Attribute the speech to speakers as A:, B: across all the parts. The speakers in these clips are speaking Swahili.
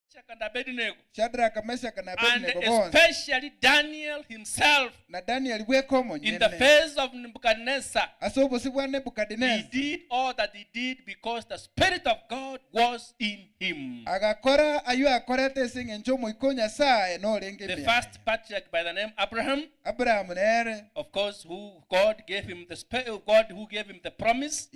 A: Meshach and Abednego,
B: Shadraka, Meshaka na
A: and
B: Abednego bonsi
A: especially Daniel himself,
B: na Daniel bweka
A: in the
B: omonyene
A: face of Nebuchadnezzar,
B: ase obosi bwa
A: he
B: Nebukadineza
A: did all that he did because the Spirit of God was in him.
B: Agakora ayo akorete ase eng'encho omoika o Nyasaye norenge
A: The
B: ime
A: first
B: yaye.
A: patriarch by the name Abraham,
B: Abrahamu nere
A: of course, who God gave him the God who gave him the promise.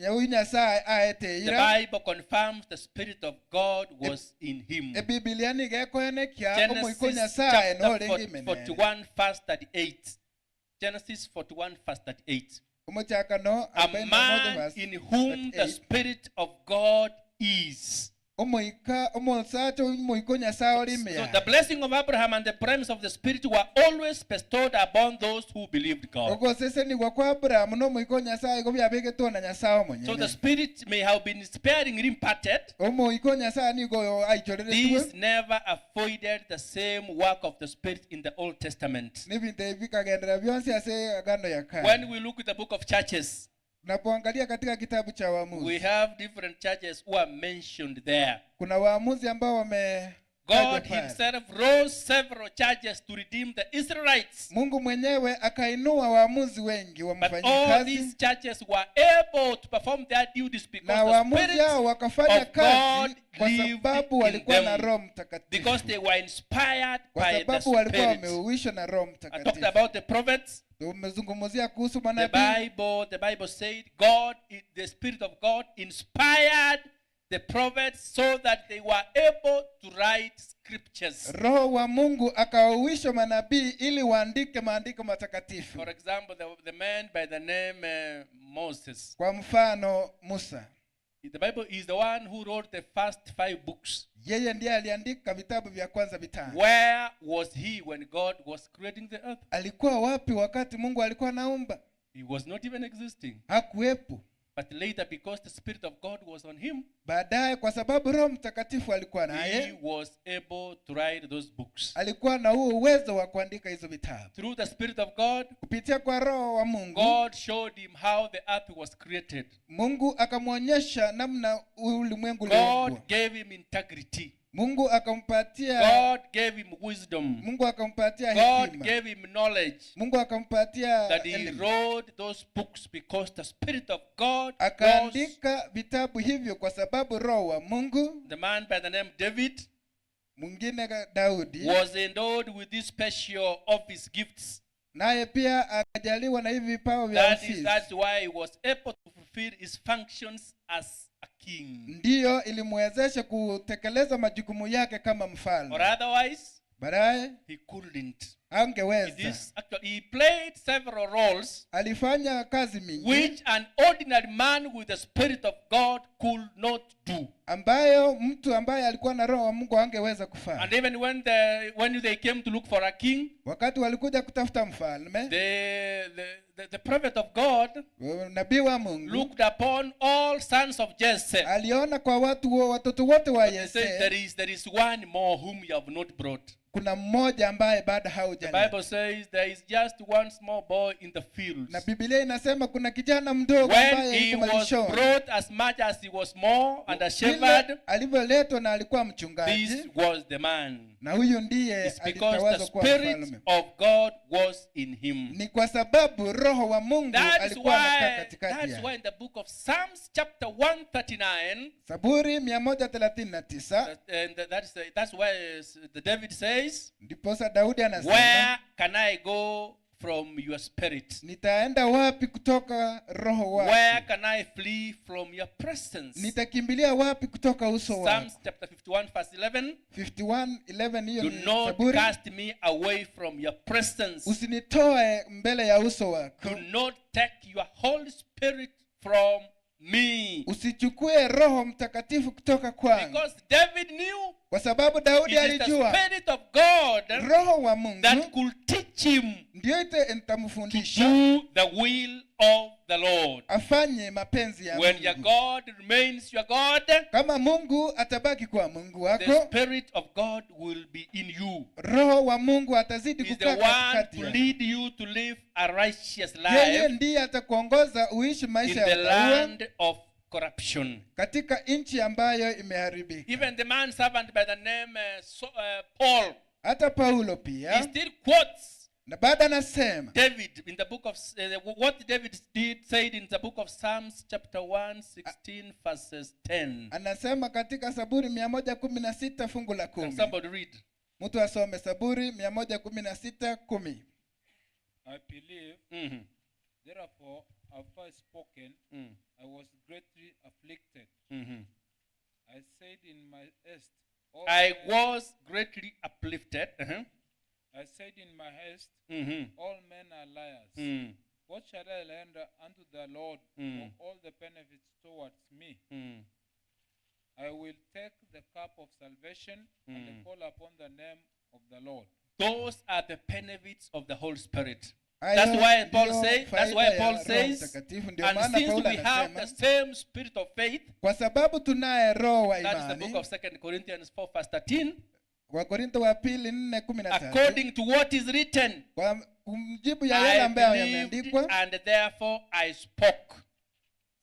B: Oyu Nyasaye aete
A: The
B: eira.
A: Bible confirms the Spirit of God was in him.
B: Ebibilia nigo ekoenekia omoika o
A: Genesis
B: Nyasaye
A: chapter
B: norenge ime nere.
A: 41 verse 38. Genesis 41 verse 38.
B: Omochakano
A: A
B: arobaini na moja
A: man
B: verse
A: in whom the
B: 38.
A: Spirit of God is.
B: Omoika omosacha omoika o Nyasaye ore ime
A: So
B: yaye.
A: the blessing of Abraham and the promise of the Spirit were always bestowed upon those who believed God.
B: Ogosesenigwa kwa Abrahamu na omoika o Nyasaye igo biabegetwe na Nyasaye
A: So the
B: omonyene.
A: Spirit may have been sparingly imparted.
B: Omoika o Nyasaye nigo aichoreretwe.
A: These never avoided the same work of the Spirit in the Old Testament.
B: N'ebintu ebi bikagendera byonsi ase agano ya
A: When
B: kale.
A: we look at the book of Churches,
B: Tunapoangalia katika kitabu cha
A: we
B: Waamuzi,
A: have different churches who are mentioned there.
B: kuna waamuzi ambao wametajwa
A: God
B: pale.
A: himself rose several churches to redeem the Israelites.
B: Mungu mwenyewe akainua waamuzi wengi
A: But
B: wamfanyie
A: all
B: kazi,
A: these churches were able to perform their duties because
B: na
A: the
B: waamuzi
A: Spirit
B: hao wakafanya
A: of
B: kazi
A: God
B: kwa
A: lived
B: sababu
A: in
B: walikuwa na
A: them.
B: Roho Mtakatifu,
A: Because they were inspired
B: kwa
A: by the
B: sababu walikuwa
A: Spirit.
B: wameuishwa na Roho
A: I talked
B: Mtakatifu.
A: about the prophets.
B: Tumezungumzia kuhusu
A: The
B: manabii.
A: Bible said God, the Spirit of God inspired the prophets so that they were able to write scriptures.
B: Roho wa Mungu akawauisha manabii ili waandike maandiko matakatifu.
A: For example, the man by the name Moses.
B: Kwa mfano Musa,
A: The Bible is the one who wrote the first five books.
B: Yeye ndiye aliandika vitabu vya kwanza vitano.
A: Where was he when God was creating the earth?
B: Alikuwa wapi wakati Mungu alikuwa anaumba?
A: He was not even existing.
B: Hakuwepo.
A: But later, because the Spirit of God was on him,
B: Baadaye kwa sababu Roho Mtakatifu alikuwa
A: he
B: naye,
A: was able to write those books.
B: Alikuwa na huo uwezo wa kuandika hizo vitabu.
A: Through the Spirit of God,
B: Kupitia kwa Roho wa Mungu,
A: God showed him how the earth was created.
B: Mungu akamwonyesha namna ulimwengu uliumbwa.
A: God gave him integrity.
B: Mungu akampatia
A: God gave him wisdom.
B: Mungu akampatia
A: God
B: hekima.
A: gave him knowledge
B: Mungu akampatia
A: that he
B: elimu.
A: wrote those books because the Spirit of God was.
B: Akaandika vitabu hivyo kwa sababu Roho wa Mungu.
A: The man by the name David
B: Mwingine Daudi
A: was endowed with these special office gifts.
B: Naye pia akajaliwa na hivi vipawa vya
A: That is,
B: ofisi.
A: that's why he was able to fulfill his functions as a king.
B: Ndiyo ilimwezesha kutekeleza majukumu yake kama
A: Or
B: mfalme.
A: otherwise,
B: Baadaye
A: he couldn't. It
B: hangeweza.
A: is actually, he played several roles
B: Alifanya kazi mingi
A: which an ordinary man with the Spirit of God could not do.
B: Ambayo mtu ambaye alikuwa na Roho wa Mungu hangeweza kufanya.
A: And even when they came to look for a king,
B: Wakati walikuja kutafuta mfalme,
A: the prophet of God
B: nabii wa Mungu
A: looked upon all sons of Jesse.
B: Aliona kwa watu watoto wote wa
A: He said,
B: Yese
A: There is one more whom you have not brought."
B: kuna mmoja ambaye bado
A: The
B: haujaleta.
A: Bible says there is just one small boy in the fields.
B: Na Biblia inasema kuna kijana mdogo
A: When
B: ambaye
A: he
B: yuko
A: was
B: malishoni.
A: brought, as much as he was small and a
B: Vile
A: shepherd,
B: alivyoletwa na alikuwa mchungaji,
A: this was the man.
B: Na huyu ndiye
A: It's because the
B: alitawazwa kuwa
A: Spirit
B: mfalme.
A: of God was in him.
B: Ni kwa sababu Roho wa Mungu
A: That is
B: alikuwa anakaa
A: why,
B: katikati
A: that's
B: yake.
A: why in the book of Psalms chapter 139,
B: Zaburi 139
A: and that's why the David says,
B: ndiposa Daudi anasema,
A: "Where can I go from your spirit?
B: Nitaenda wapi kutoka roho
A: Where
B: wako?
A: can I flee from your presence?"
B: Nitakimbilia wapi kutoka uso
A: Psalms
B: wako?
A: Chapter 51 verse 11.
B: 51:11 hiyo
A: "Do
B: ni
A: not
B: Zaburi.
A: Cast me away from your presence.
B: Usinitoe mbele ya uso wako.
A: Do not take your Holy Spirit from me."
B: Usichukue Roho Mtakatifu kutoka kwangu.
A: Because David knew
B: Kwa sababu Daudi
A: it is the
B: alijua
A: Spirit of God
B: Roho wa Mungu
A: that could teach him
B: ndiyo ite
A: to
B: nitamfundisha
A: do the will of the Lord.
B: Afanye mapenzi ya
A: When your
B: Mungu.
A: God remains your God,
B: Kama Mungu atabaki kuwa Mungu
A: the
B: wako,
A: Spirit of God will be in you.
B: Roho wa Mungu atazidi
A: He's the
B: kukaa
A: one
B: katikati
A: to
B: yako.
A: lead you to live a righteous
B: Yeye
A: life
B: ndiye atakuongoza uishi
A: in
B: maisha
A: the
B: ya utaua
A: land of corruption.
B: Katika nchi ambayo imeharibika.
A: Even the man servant by the name Paul,
B: Hata Paulo
A: he
B: pia
A: still quotes
B: na baada anasema
A: David in the book of what David did said in the book of Psalms chapter 116 verses 10.
B: Anasema katika Saburi 116 fungu la
A: Can
B: 10.
A: somebody read?
B: Mtu asome Saburi 116:10.
C: I believe, therefore have I spoken. I was greatly afflicted. I said in my haste, all
A: I
C: men-
A: was greatly uplifted.
C: I said in my haste, all men are liars. What shall I render unto the Lord for all the benefits towards me? I will take the cup of salvation and call upon the name of the Lord.
A: Those are the benefits of the Holy Spirit.
B: Hayo
A: That's why Paul
B: ndiyo
A: say, that's
B: faida
A: why
B: ya
A: Paul
B: Roho
A: says,
B: Mtakatifu. Ndio
A: and
B: maana
A: since
B: Paulo
A: we have the
B: anasema
A: same spirit of faith,
B: kwa sababu tunaye roho wa
A: that is the book
B: imani,
A: of 2 Corinthians 4 verse 13,
B: Wakorintho wa pili 4:13,
A: according to what is written,
B: kwa kumjibu ya yale
A: I
B: ambayo
A: believed
B: yameandikwa,
A: and therefore I spoke.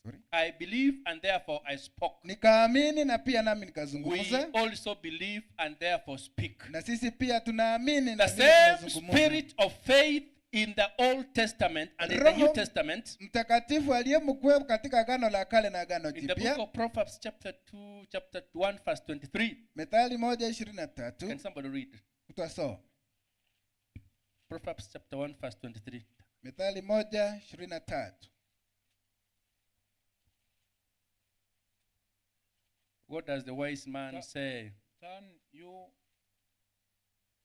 B: Sorry.
A: I believe and therefore I spoke.
B: Nikaamini na pia nami
A: We
B: nikazungumza,
A: also believe and therefore speak.
B: Na sisi pia tunaamini na
A: The
B: vile
A: same
B: tunazungumza.
A: spirit of faith in the Old Testament and in the New
B: Roho
A: Testament.
B: Mtakatifu aliyemkuwepo katika Agano la Kale na Agano
A: In the book
B: Jipya,
A: of Proverbs chapter 2, chapter 1, verse 23.
B: Methali 1:23,
A: Can somebody read?
B: mtu asome.
A: Proverbs chapter 1, verse 23.
B: Methali 1:23.
A: What does the wise man say?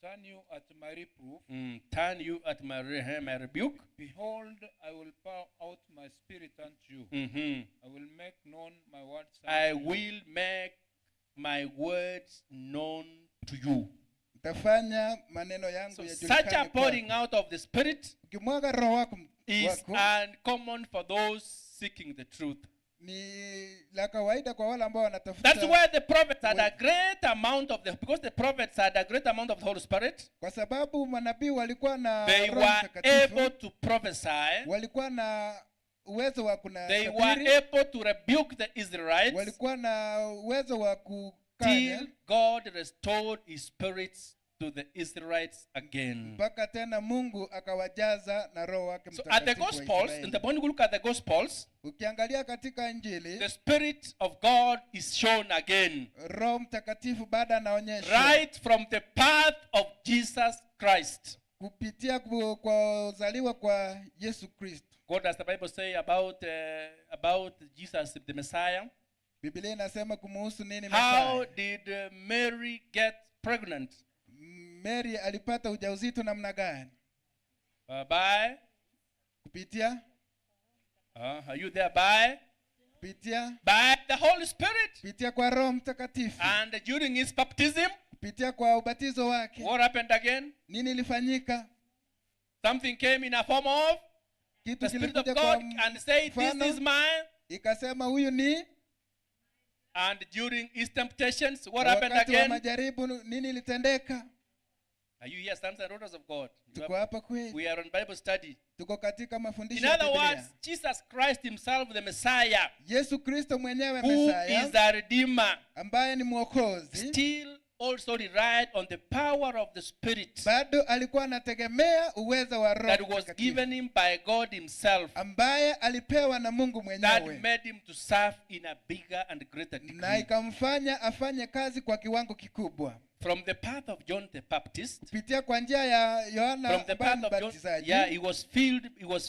C: Turn you at my reproof.
A: Turn you at my rebuke.
C: Behold, I will pour out my spirit unto you. I will make known my words unto
A: I
C: you.
A: will make my words known to you.
B: Nitafanya maneno yangu
A: So such
B: yajulikane
A: a pouring
B: kwako.
A: out of the Spirit
B: Ukimwaga roho wako
A: is
B: wako
A: uncommon for those seeking the truth.
B: Ni la kawaida kwa wale ambao wanatafuta.
A: That's why the prophets had a great amount of the, because the prophets had a great amount of the Holy Spirit.
B: Kwa sababu manabii walikuwa na
A: They
B: Roho
A: were
B: Mtakatifu,
A: able to prophesy.
B: Walikuwa na uwezo wa
A: They were
B: kunatabiri,
A: able to rebuke the Israelites
B: walikuwa na uwezo wa kukanya
A: till God restored his spirits to the Israelites again.
B: Mpaka tena Mungu akawajaza na Roho wake
A: So at the
B: Mtakatifu wa
A: Gospels, in
B: Israeli.
A: the when you look at the Gospels,
B: Ukiangalia katika Injili,
A: the Spirit of God is shown again.
B: Roho Mtakatifu baada anaonyeshwa
A: Right from the path of Jesus Christ.
B: Kupitia kwa kuzaliwa kwa Yesu Kristo.
A: What does the Bible say about Jesus the Messiah?
B: Biblia inasema kumuhusu nini
A: How
B: Messiah?
A: did Mary get pregnant?
B: Mary alipata ujauzito namna gani?
A: By?
B: Kupitia?
A: Are you there? By?
B: Kupitia?
A: By the Holy Spirit.
B: Kupitia kwa Roho Mtakatifu.
A: And during his baptism,
B: Kupitia kwa ubatizo wake.
A: what happened again?
B: Nini ilifanyika?
A: Something came in a form of
B: Kitu
A: the Spirit of
B: kilikuja kwa
A: God and said, This
B: mfano,
A: is mine.
B: Ikasema huyu ni.
A: And during his temptations, what happened
B: Wakati wa
A: again?
B: majaribu nini ilitendeka?
A: Are you here, sons and daughters of God?
B: Tuko hapa kweli.
A: We are on Bible study.
B: Tuko katika
A: In
B: mafundisho ya
A: other
B: Biblia.
A: words, Jesus Christ himself, the Messiah,
B: Yesu Kristo mwenyewe
A: who
B: Messiah,
A: is the Redeemer,
B: ambaye ni Mwokozi,
A: still also relied on the power of the Spirit
B: bado alikuwa anategemea uwezo wa Roho
A: that was
B: Mtakatifu,
A: given him by God himself,
B: ambaye alipewa na Mungu
A: that
B: mwenyewe,
A: made him to serve in a bigger and greater
B: na
A: degree.
B: ikamfanya afanye kazi kwa kiwango kikubwa.
A: From the path of John the Baptist,
B: Kupitia kwa njia ya Yohana
A: from the
B: ambaye
A: path of John,
B: Mbatizaji,
A: yeah, he was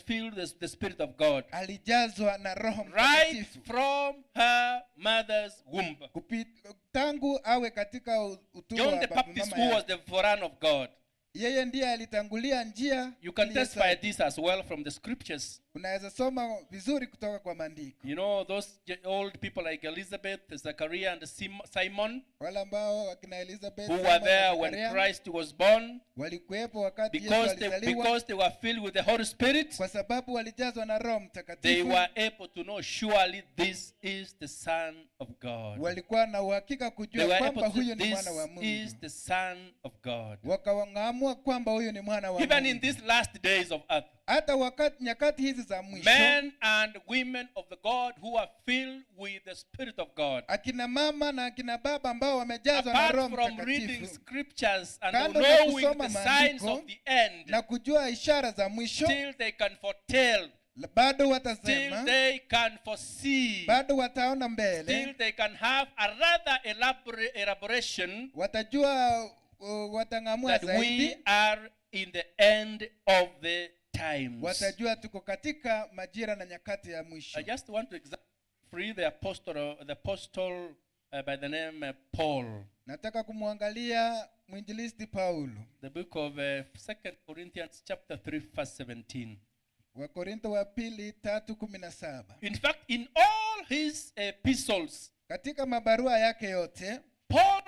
A: filled with the Spirit of God.
B: Alijazwa na Roho
A: Right
B: Mtakatifu.
A: from her mother's womb.
B: Tangu awe katika utumbo
A: John
B: wa
A: the
B: baba
A: Baptist,
B: mama
A: who was
B: yake.
A: the forerunner of God.
B: Yeye ndiye alitangulia njia
A: You can
B: ili
A: testify
B: Yesu.
A: this as well from the scriptures.
B: Unaweza soma vizuri kutoka kwa maandiko.
A: You know, those old people like Elizabeth, Zachariah, and Simon,
B: Wale ambao wakina Elizabeth,
A: who were
B: Simon na
A: there when
B: Zakaria,
A: Christ was born,
B: walikuwepo wakati Yesu alizaliwa,
A: because they were filled with the Holy Spirit,
B: kwa sababu walijazwa na Roho
A: they
B: Mtakatifu,
A: were able to know surely this is the Son of God.
B: walikuwa na uhakika
A: They
B: kujua
A: were
B: kwamba
A: able to
B: huyu ni
A: this
B: mwana wa Mungu.
A: is the Son of God.
B: Wakaamua kwamba huyu ni mwana wa
A: Even in
B: Mungu.
A: these last days of earth,
B: Hata wakati nyakati hizi hizi za mwisho,
A: men and women of the God who are filled with the Spirit of God,
B: akina mama na akina baba ambao wamejazwa na
A: apart
B: Roho
A: from reading
B: Mtakatifu
A: scriptures and
B: Kando na
A: knowing
B: kusoma
A: the signs
B: maandiko
A: of the end,
B: na kujua ishara za mwisho,
A: till they can foretell,
B: bado
A: till
B: watasema,
A: they can foresee,
B: bado wataona
A: till
B: mbele,
A: they can have a rather elaboration
B: watajua, watang'amua
A: that we
B: zaidi,
A: are in the end of the times.
B: watajua tuko katika majira na nyakati ya mwisho.
A: I just want to examine free the apostle by the name Paul.
B: Nataka kumwangalia mwinjilisti Paulo,
A: The book of 2 Corinthians chapter 3 verse 17.
B: Wakorintho wa pili 3:17.
A: In fact, in all his epistles,
B: Katika mabarua yake yote
A: Paul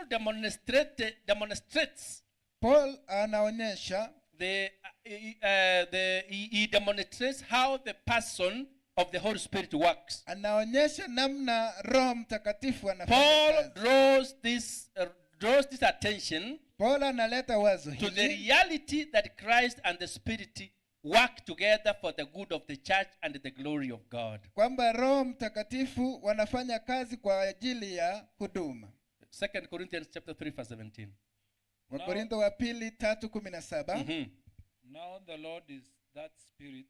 A: demonstrates
B: Paul anaonyesha
A: the he demonstrates how the person of the Holy Spirit works.
B: Anaonyesha namna Roho Mtakatifu anafanya
A: Paul
B: kazi.
A: draws this attention
B: Paul analeta wazo
A: to the
B: hili
A: reality that Christ and the Spirit work together for the good of the church and the glory of God.
B: Kwamba Roho Mtakatifu wanafanya kazi kwa ajili ya huduma.
A: 2 Corinthians chapter 3 verse 17.
B: Wakorintho wa pili 3:17.
C: Now the Lord is that Spirit,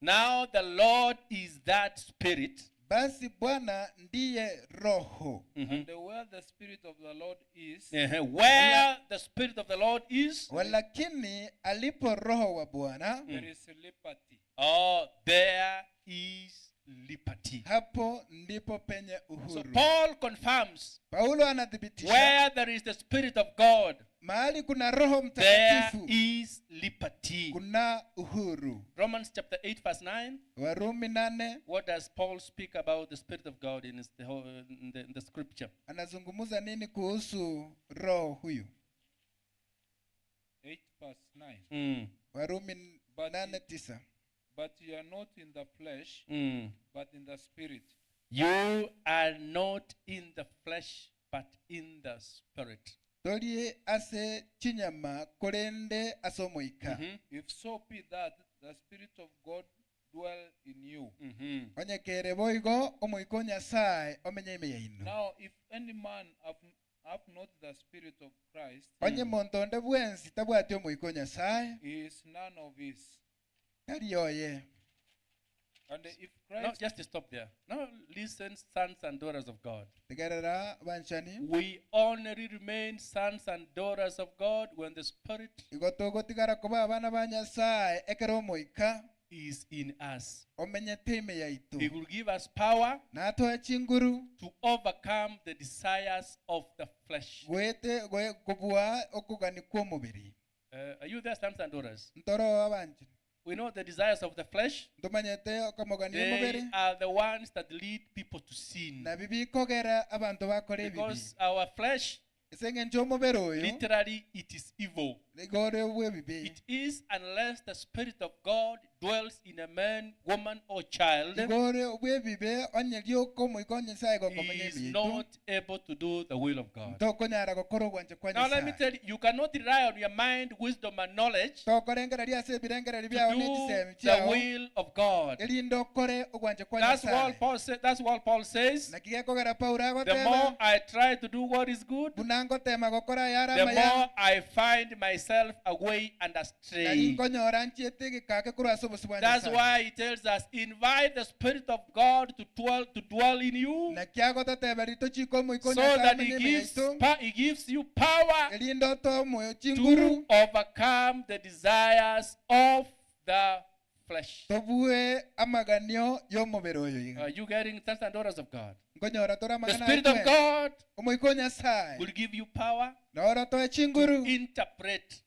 A: Now the Lord is that Spirit.
B: Basi Bwana ndiye Roho,
C: and where the Spirit of the Lord is,
A: Where the Spirit of the Lord is,
B: walakini alipo Roho wa Bwana,
C: there is liberty.
A: oh, there is liberty.
B: Hapo ndipo penye
A: So
B: uhuru.
A: Paul confirms
B: Paulo anathibitisha
A: where there is the Spirit of God,
B: mahali kuna Roho
A: there
B: Mtakatifu
A: is liberty.
B: kuna uhuru.
A: Romans chapter 8, verse 9.
B: Warumi 8.
A: What does Paul speak about the Spirit of God in, his, the, whole, in the scripture?
B: Anazungumza nini kuhusu Roho huyu?
C: 8 verse 9.
B: Warumi
C: But
B: 8:9.
C: But you are not in the flesh, but in the Spirit.
A: You are not in the flesh, but in the Spirit.
B: Tori ase chinyama korende ase omoika.
C: If so be that the Spirit of God dwell in you.
B: Onyekere boigo omoika o Nyasaye omenye ime yaino.
C: Now, if any man have not the Spirit of Christ,
B: Onye monto onde bwensi tabwati omoika o Nyasaye,
C: he is none of his.
B: tari oye.
C: And if
A: No,
C: Christ,
A: just stop there. Now listen, sons and daughters of God.
B: Tegerera banchani.
A: We only remain sons and daughters of God when the Spirit
B: Igo togotigara koba abana ba Nyasaye ekero omoika
A: is in us.
B: omenyete ime yaitu.
A: He will give us power
B: Natoe chinguru
A: to overcome the desires of the flesh.
B: Gwete kobua okogani kwa omobere.
A: Are you there, sons and daughters?
B: Ntoro abanchani?
A: We know the desires of the flesh.
B: Ntomanyete okomogani
A: They
B: omobere.
A: Are the ones that lead people to sin.
B: Nabi bikogera abanto bakora ebibi.
A: Because our flesh,
B: Ase eng'encho omobere oyo
A: literally, it is evil.
B: Nigo ore bwebibe.
A: It is unless the Spirit of God dwells in a man, woman, or child,
B: Igo ore bwebibe onye rioka omoika o Nyasaye
A: he
B: gokomenya
A: is
B: ime yaitu
A: not able to do the will of God.
B: ntokonyara gokora ogwancha kwa
A: Now, let me
B: Nyasaye.
A: tell you, you cannot rely on your mind, wisdom, and knowledge
B: Tokorengereria ase ebirengererio
A: to
B: biao
A: do
B: na echisemi
A: the
B: chiao
A: will of God.
B: erinde okore ogwancha kwa
A: That's what
B: Nyasaye.
A: Paul said. That's what Paul says.
B: Naki gekogera Paulo
A: The
B: agoteba
A: more I try to do what is good,
B: buna ngotema gokora yara
A: the
B: amaya
A: more I find myself away and astray.
B: nari nkonyora nchiete egekake korwa ase obosi bwa
A: That's
B: Nyasaye.
A: why he tells us, invite the Spirit of God to dwell in you,
B: Naki agototeba ritochika omoika o
A: so
B: Nyasaye
A: that he
B: omenye ime
A: gives,
B: yaitu
A: he gives you power
B: erinde otoe omoyo chinguru
A: to overcome the desires of the flesh.
B: Tobue amaganio y'omobere oyo iga.
A: Are you getting, sons and daughters of God?
B: Nkonyora tore
A: The
B: amang'ana
A: Spirit of
B: aitwe.
A: God
B: Omoika o Nyasaye
A: will give you power
B: noro toe
A: to
B: chinguru
A: interpret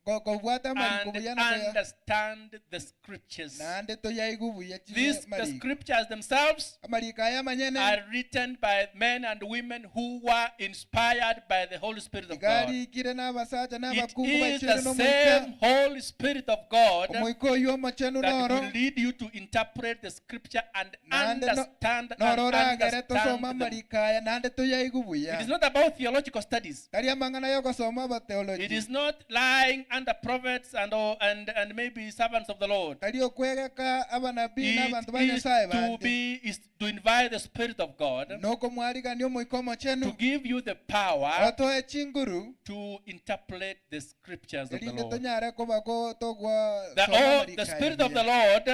B: kobwata amariko
A: and
B: buya na koya
A: understand the scriptures.
B: naende toyaigu buya
A: These, the
B: mariko
A: scriptures themselves
B: amariko aya amanyene
A: are written by men and women who were inspired by the Holy Spirit of God.
B: igarikire n'abasacha
A: It
B: n'abakungu
A: is
B: baichere
A: the
B: n'omoika.
A: same Holy Spirit of God
B: Omoika oyo omochenu
A: that
B: noro
A: will lead you to interpret the scripture and
B: naende
A: understand and
B: noro oragere
A: understand
B: tosoma
A: them.
B: amariko aya naende toyaigu
A: It
B: buya.
A: is not about theological studies.
B: Tari amang'ana yogosoma
A: It
B: abatheology.
A: is not lying under prophets and maybe servants of the Lord.
B: Tari okwegeka abanabii n'abantu ba
A: It is
B: Nyasaye
A: to
B: bande.
A: be is to invite the Spirit of God
B: Nokomwarigania omoika
A: to
B: omochenu
A: give you the power
B: otoe chinguru
A: to interpret the scriptures of the
B: erinde
A: Lord.
B: tonyare koba togwa
A: The Spirit of the Lord,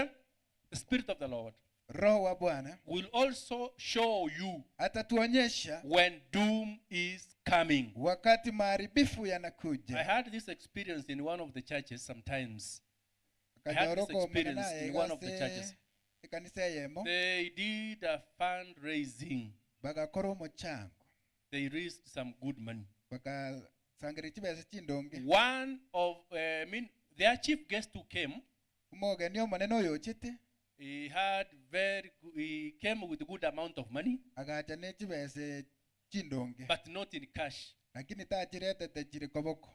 A: the Spirit of the Lord
B: Roho wa Bwana
A: will also show you
B: atatuonyesha
A: when doom is coming.
B: wakati maharibifu
A: I
B: yanakuja.
A: had this experience in one of the churches sometimes. I had this
B: Akanyoro komana
A: experience
B: naye
A: in one of the
B: gase
A: churches.
B: ekanisa eyemo
A: They did a fundraising.
B: bagakora omochango
A: They raised some good money.
B: bakasangira chibesa chindonge.
A: One of, I mean, their chief guest who came,
B: Omogeni omonene oyochete
A: he had he came with a good amount of money,
B: agacha ne chibesa chindonge
A: but not in cash.
B: lakini tachiretete chiri koboko.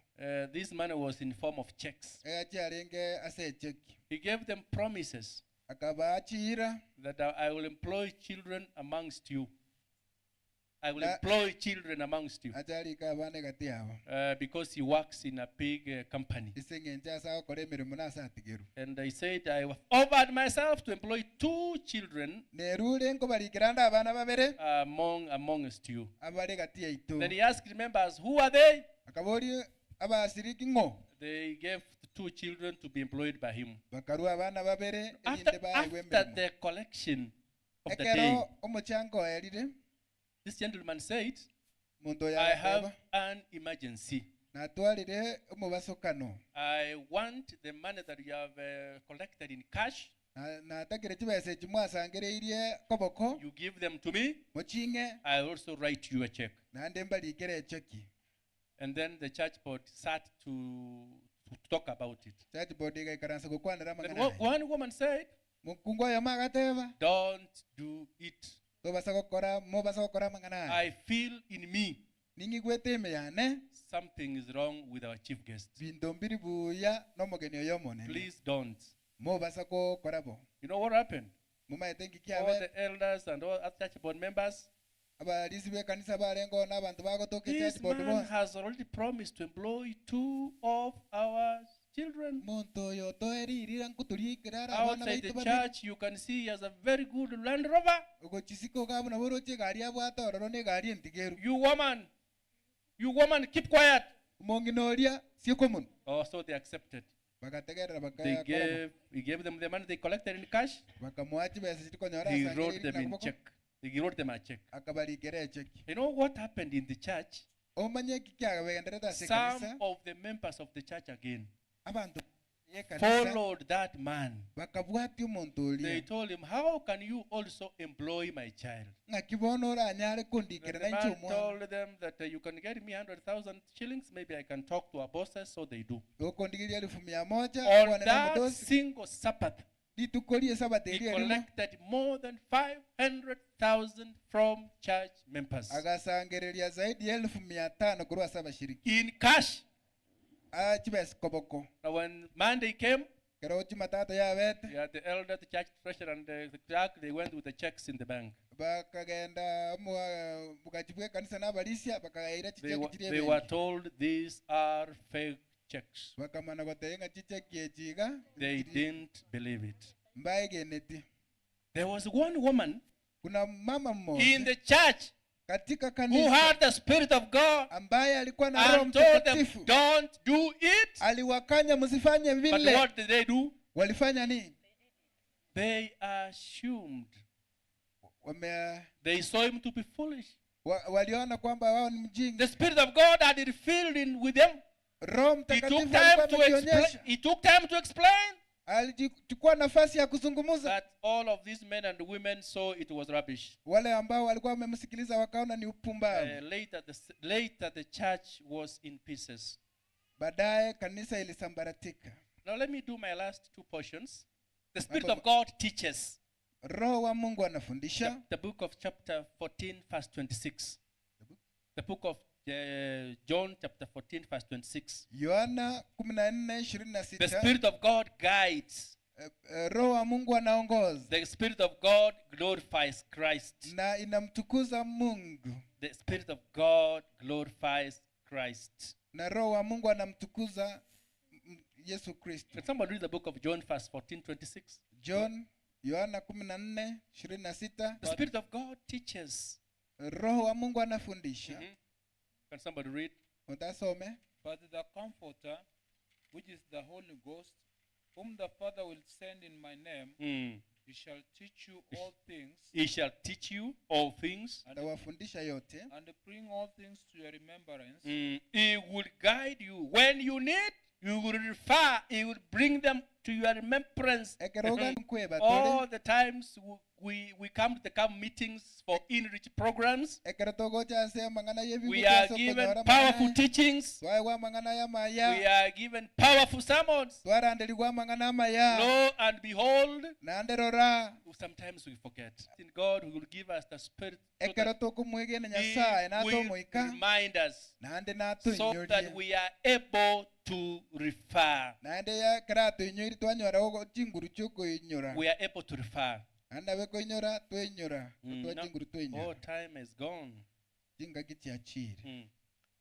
A: This money was in form of checks.
B: Egachiarenge ase echeki
A: He gave them promises
B: akabachira
A: that I will employ children amongst you. I will employ children amongst you.
B: Acharika abana egati yabo.
A: Because he works in a big company.
B: Ase eng'encho ase agokora emeremo nase atigerwe.
A: And I said, I have offered myself to employ 2 children
B: Nerure nkobarikera nde abana babere
A: amongst you.
B: abare egati yaito.
A: Then he asked members, who are they?
B: Akabori abasiriki ng'o.
A: They gave 2 children to be employed by him.
B: Bakarua abana babere
A: After,
B: erinde baegwe
A: after
B: emeremo.
A: the collection of the day,
B: Ekero omochango oerire,
A: this gentleman said,
B: omonto oyo
A: I have
B: agateba,
A: an emergency.
B: natwarire omobasokano.
A: I want the money that you have collected in cash.
B: Natakire chibesa echi mwasangereirie koboko.
A: You give them to me.
B: Mochinge.
A: I also write you a check.
B: Naende mbarikere echeki.
A: And then the church board sat to talk about it.
B: Church board igaikaransa gokwanera
A: Then
B: amang'ana aya.
A: one woman said,
B: Mokungu oyomo agateba,
A: don't do it.
B: tobasa gokora, mobasa gokora amang'ana aya.
A: I feel in me
B: Ning'igwete ime yane,
A: something is wrong with our chief guest.
B: binto mbiri buya n'omogeni oyo omonene.
A: Please don't.
B: Mobasa gokora bo.
A: You know what happened?
B: Mumaete ngiki
A: All
B: abe
A: the elders and all other church board members,
B: abarisi b'ekanisa barengo n'abantu bagotoka
A: this
B: church board
A: man
B: bonsi.
A: has already promised to employ 2 of our children.
B: Monto oyo toeririra nkoturikira ara abana
A: Outside the
B: baitu babiri.
A: church, you can see he has a very good Land Rover.
B: Ogochisika ogabu nabo oroche egari abwate ororo na egari entigeru.
A: You woman, keep quiet.
B: Omong'ina oria sieko mono.
A: Oh, so they accepted.
B: Bagategerera
A: They
B: bakakora bo.
A: gave, he gave them the money they collected in cash.
B: Bakamoa chibesa chirikonyora
A: He
B: asangereiri
A: wrote them in
B: na koboko.
A: check. He wrote them a check.
B: Akabarikera echeki.
A: You know what happened in the church?
B: Omanye ki kiagenderete ase
A: Some
B: ekanisa.
A: of the members of the church again
B: Abantu y'ekanisa
A: followed that man.
B: bakabwatia omonto
A: They
B: oria.
A: told him, how can you also employ my child?
B: Ng'aki bono oranyare
A: Then
B: kondikera
A: the
B: na inche
A: man
B: omwana.
A: told them that you can get me 100,000 shillings. Maybe I can talk to our bosses, so they do.
B: Okondigeria elfu mia moja,
A: On
B: kwane na
A: that
B: modosi.
A: single Sabbath,
B: Rituko ria Sabbath
A: he
B: eria erimo,
A: collected more than 500,000 from church members.
B: agasangereria zaidi ya 500,000 korwa ase abashiriki.
A: In cash.
B: Chibesa koboko.
A: Now when Monday came,
B: Kero Jumatatu yabete,
A: yeah, the elder, the church treasurer, and the clerk, they went with the checks in the bank.
B: bakagenda mugachi bw'ekanisa n'abarisia, bakaira
A: They
B: chicheki chiria
A: were
B: ebenki.
A: told these are fake checks.
B: Bakamana goteba ng'a chicheki echi iga,
A: They
B: chiri-
A: didn't believe it.
B: mbaegeneti.
A: There was one woman
B: Kuna mama
A: in
B: mmoja
A: the church
B: katika
A: who
B: kanisa
A: had the Spirit of God
B: ambaye alikuwa na Roho
A: and told them,
B: Mtakatifu.
A: don't do it.
B: Aliwakanya msifanye
A: But
B: vile.
A: what did they do?
B: Walifanya nini?
A: They assumed. They saw him to be foolish.
B: Waliona kwamba wao ni mjinga.
A: The Spirit of God had refilled in with them.
B: Roho
A: He
B: Mtakatifu
A: took time
B: alikuwa
A: to explain.
B: amejionyesha.
A: He took time to explain
B: Alichukua nafasi ya kuzungumza.
A: that all of these men and women saw it was rubbish.
B: Wale ambao walikuwa wamemsikiliza wakaona ni upumbavu.
A: Later the church was in pieces.
B: Baadaye kanisa ilisambaratika.
A: Now let me do my last 2 portions. The Spirit
B: Mambo
A: of God teaches.
B: Roho wa Mungu anafundisha.
A: The book of chapter 14 verse 26. The book of John chapter 14 verse 26.
B: Yohana kumi na nne ishirini na
A: The
B: sita.
A: Spirit of God guides.
B: Roho wa Mungu anaongoza.
A: The Spirit of God glorifies Christ.
B: Na inamtukuza Mungu.
A: The Spirit of God glorifies Christ.
B: Na Roho wa Mungu anamtukuza Yesu Kristo.
A: Can somebody read the book of John, verse 14, 26?
B: John Yohana 14:26.
A: The Spirit of God teaches.
B: Roho wa Mungu anafundisha.
A: Can somebody read?
B: Utasome.
C: But the Comforter, which is the Holy Ghost, whom the Father will send in my name, he shall teach you all things.
A: He shall teach you all things.
B: Atawafundisha yote.
C: And bring all things to your remembrance.
A: He will guide you. When you need, you will refer. He will bring them to your remembrance.
B: Ekeroga nkweba
A: All
B: tore.
A: the times we come to the camp meetings for enrich programs,
B: Ekero togocha ase amang'ana y'ebigo
A: we are
B: twase
A: given
B: okonyora
A: powerful
B: amang'ana.
A: teachings.
B: Twaegwa amang'ana
A: We
B: y'amaya.
A: are given powerful sermons.
B: Twaranderigwa amang'ana amaya.
A: Lo and behold,
B: Naende rora.
A: sometimes we forget. In God, who will give us the Spirit so
B: Ekero
A: that
B: tokomwegena
A: He
B: Nyasaye
A: will
B: natomoika.
A: remind us
B: Naende
A: so that
B: natoinyorie.
A: we are able to refer.
B: Naende ekero atoinyoiri twanyora chinguru chiokoinyora.
A: We are able to refer.
B: Naende abe koinyora twainyora. Twa chinguru
A: Oh,
B: twainyora.
A: time is gone.
B: Chingaki chiachire.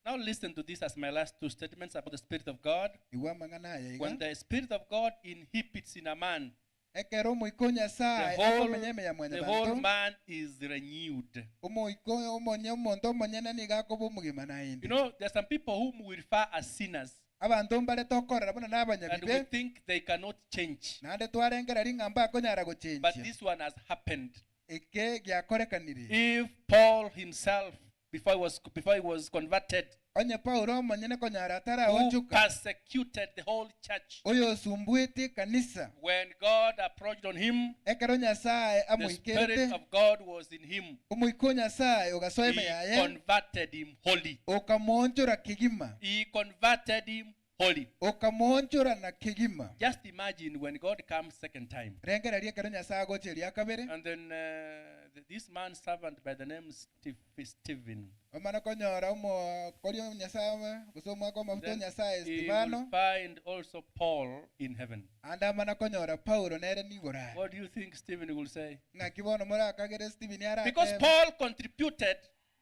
A: Now listen to this as my last two statements about the Spirit of God.
B: Igwa amang'ana aya iga.
A: When the Spirit of God inhibits in a man,
B: Ekero omoika o Nyasaye
A: the whole,
B: akomenya ime ya
A: the whole
B: mwanyabanto.
A: man is renewed.
B: Omoika omonye omonto omonyene nigo akoba omogima
A: You
B: naende.
A: know, there are some people whom we refer as sinners,
B: Abanto mbare tokorera buna
A: and we
B: n'abanyabibe.
A: think they cannot change.
B: Naende twarengera ring'amba akonyara
A: But
B: gochenchia.
A: this one has happened.
B: Eke giakorekanire.
A: If Paul himself, before he was converted,
B: Onye Paulo omonyene konyara
A: who
B: ataraonchoka.
A: persecuted the whole church,
B: Oyo osumbuete kanisa.
A: when God approached on him,
B: Ekero Nyasaye
A: the Spirit
B: amoikerete.
A: of God was in him.
B: Omoika o Nyasaye ogasoa ime
A: He
B: yaye.
A: converted him wholly.
B: Okamoonchora kegima.
A: He converted him wholly.
B: Okamoonchora na kegima.
A: Just imagine when God comes second time.
B: Rengereria ekero Nyasaye agocheria kabere.
A: And then this man's servant by the name Stephen.
B: Omana konyora omokori o Nyasaye gose omwaka omafuta o
A: Then
B: Nyasaye
A: he will
B: Stefano.
A: find also Paul in heaven.
B: Ande amana konyora Paulo nere nigoro aye.
A: What do you think Stephen will say?
B: Ng'aki bono morakagere Stephen
A: Because
B: aratebe.
A: Paul contributed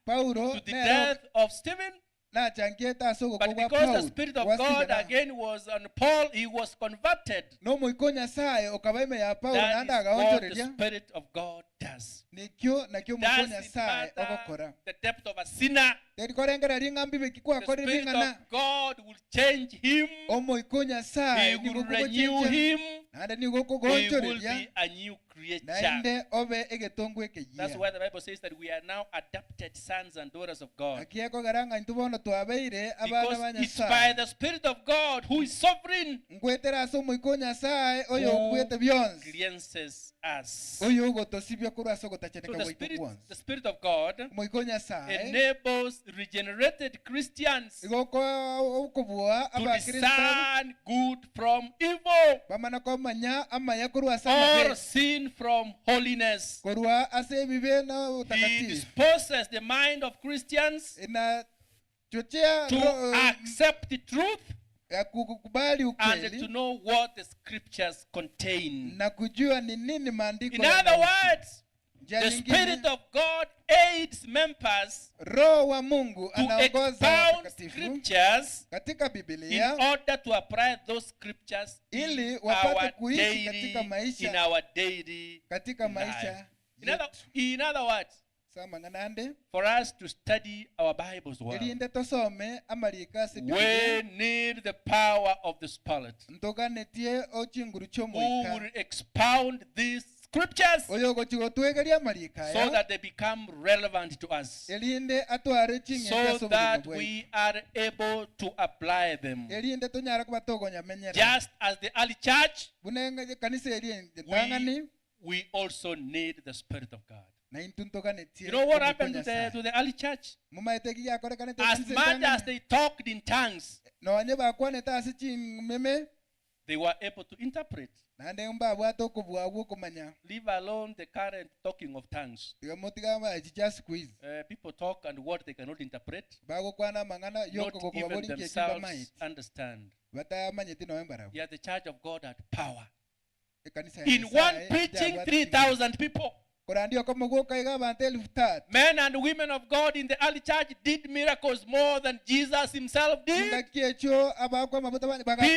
B: Paulo
A: to the
B: nere
A: death of Stephen,
B: nachangiete ase ogokwa
A: but
B: gwa
A: because the
B: Paulo
A: Spirit of
B: gwa
A: God
B: Stephen
A: again was on Paul, he was converted.
B: nomoika o Nyasaye okaba ime ya Paulo
A: That
B: naende
A: is what the
B: agaonchoreria.
A: Spirit of God does.
B: Nikio nakio omoika o
A: Does it
B: Nyasaye
A: matter
B: ogokora.
A: the depth of a sinner?
B: Teri korengereria ng'a mbibe ki
A: The
B: kwakorire
A: Spirit
B: ring'ana.
A: of God will change him.
B: Omoika o Nyasaye
A: He
B: nigo
A: will renew
B: okogochecha.
A: him.
B: Naende nigo
A: He will
B: okogoonchoreria.
A: be a new creature.
B: Naende obe egetongo
A: That's
B: ekeyia.
A: why the Bible says that we are now adopted sons and daughters of God.
B: Naki ekogera ng'a intwe bono twabeire abana
A: Because
B: ba
A: it's by
B: Nyasaye.
A: the Spirit of God who is sovereign
B: Ngwetera ase omoika o Nyasaye oyo
A: who
B: okwete bionsi.
A: cleanses us.
B: Oyo ogotosibia korwa ase
A: So
B: ogotacheneka
A: the
B: gwaito
A: Spirit,
B: bwonsi.
A: the Spirit of God
B: Omoika o Nyasaye
A: enables regenerated Christians
B: igo okobua
A: to
B: abakristo
A: discern good from evil
B: bamana komanya amaya korwa ase
A: or
B: amabe
A: sin from holiness.
B: korwa ase ebibe na
A: He
B: obutakatifu.
A: disposes the mind of Christians
B: Inachochea
A: to accept the truth
B: ya kukubali
A: and to
B: ukweli
A: know what the scriptures contain.
B: na kujua ni nini maandiko
A: In other
B: yanahusu.
A: words,
B: Njia
A: the
B: nyingine,
A: Spirit of God aids members
B: Roho wa Mungu
A: to
B: anaongoza
A: expound
B: watakatifu
A: scriptures
B: katika
A: in
B: Biblia
A: order to apply those scriptures in
B: ili wapate
A: our
B: kuishi
A: daily,
B: katika maisha
A: in our daily
B: katika
A: life.
B: maisha yetu.
A: In other words,
B: Samang'ana
A: for us to study our Bibles well,
B: erinde tosome amariko ase
A: we
B: Biblia
A: need the power of the Spirit
B: ntoganetie ochinguru
A: who
B: chiomoika
A: will expound these scriptures
B: oyo ogochi gotwegeria amariko
A: so
B: aya
A: that they become relevant to us,
B: erinde atware ching'encho
A: so
B: ase obogima
A: that
B: bwaitu
A: we are able to apply them.
B: erinde tonyara koba togonyamenyera
A: Just as the early church,
B: buna ekanisa eri entang'ani
A: we also need the Spirit of God.
B: na intwe ntoganetie
A: You know what
B: omoika o
A: happened to
B: Nyasaye.
A: the early church?
B: Mumaete ki giakorekanete
A: As
B: ekanisa
A: much as
B: entang'ani
A: they talked in tongues,
B: nonye bakwanete ase chimeme
A: they were able to interpret.
B: naende mbabwate okobua bwa okomanya
A: Leave alone the current talking of tongues.
B: tiga motiga echi chia siku hizi
A: People talk and what they cannot interpret,
B: bagokwana amang'ana
A: not
B: yokogokoba
A: even
B: bori nki eki
A: themselves
B: bamaete
A: understand.
B: batamanyeti noe mbarabwo
A: Yet the church of God had power.
B: ekanisa ya
A: In one
B: Nyasaye
A: preaching,
B: yabwate chinguru.
A: 3,000 people. Men and women of God in the early church did miracles more than Jesus himself did. People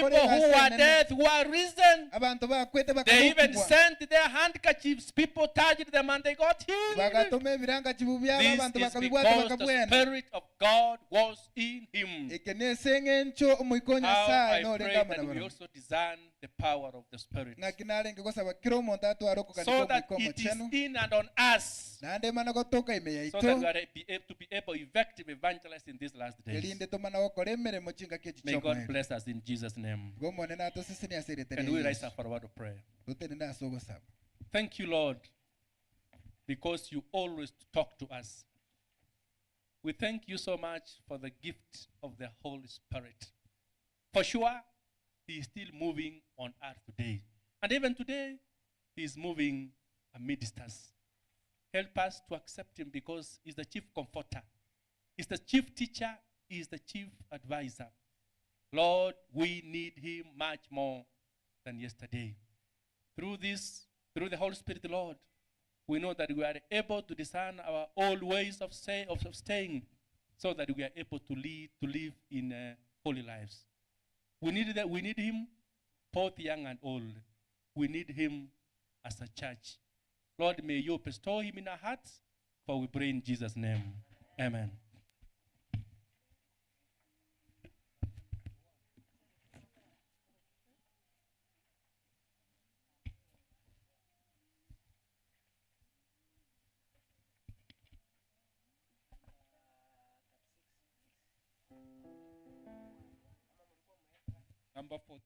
A: who were dead were risen. They even sent their handkerchiefs. People touched them and they got healed. This is because the Spirit of God was in him. How I pray that we also discern the power of the Spirit, so that it is in and on us, so that we are to be able effective evangelists in these last days. May God bless us in Jesus' name. Can we rise up for a word of prayer? Thank you, Lord, because you always talk to us. We thank you so much for the gift of the Holy Spirit. For sure, he is still moving on earth today. And even today, he is moving amidst us. Help us to accept him, because he's the chief comforter. He's the chief teacher. He is the chief advisor. Lord, we need him much more than yesterday. Through this, through the Holy Spirit, Lord, we know that we are able to discern our old ways of staying, so that we are able to lead, to live in holy lives. We need that. We need him, both young and old. We need him as a church. Lord, may you bestow him in our hearts, for we pray in Jesus' name. Amen.
C: Number 4.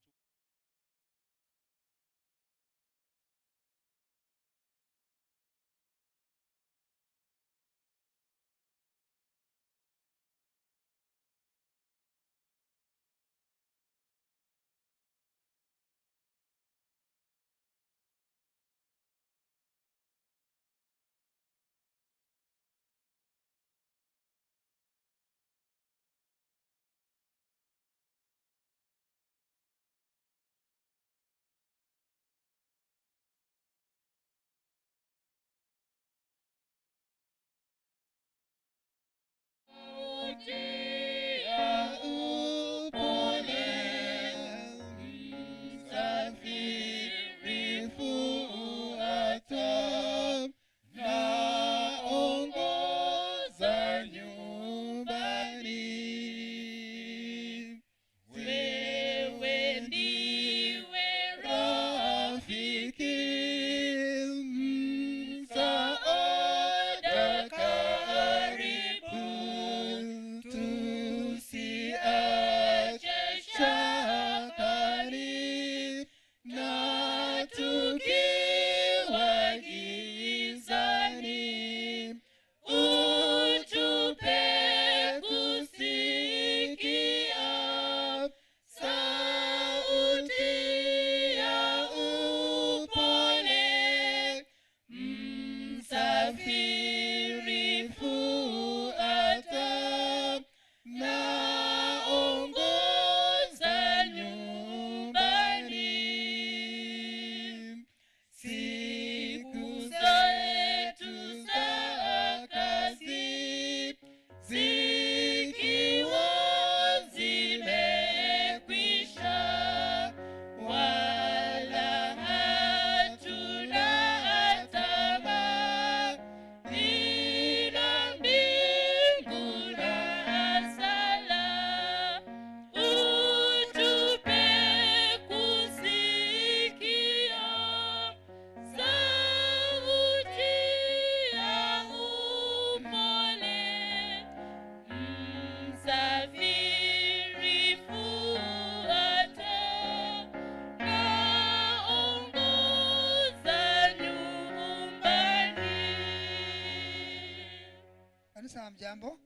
D: Jambo,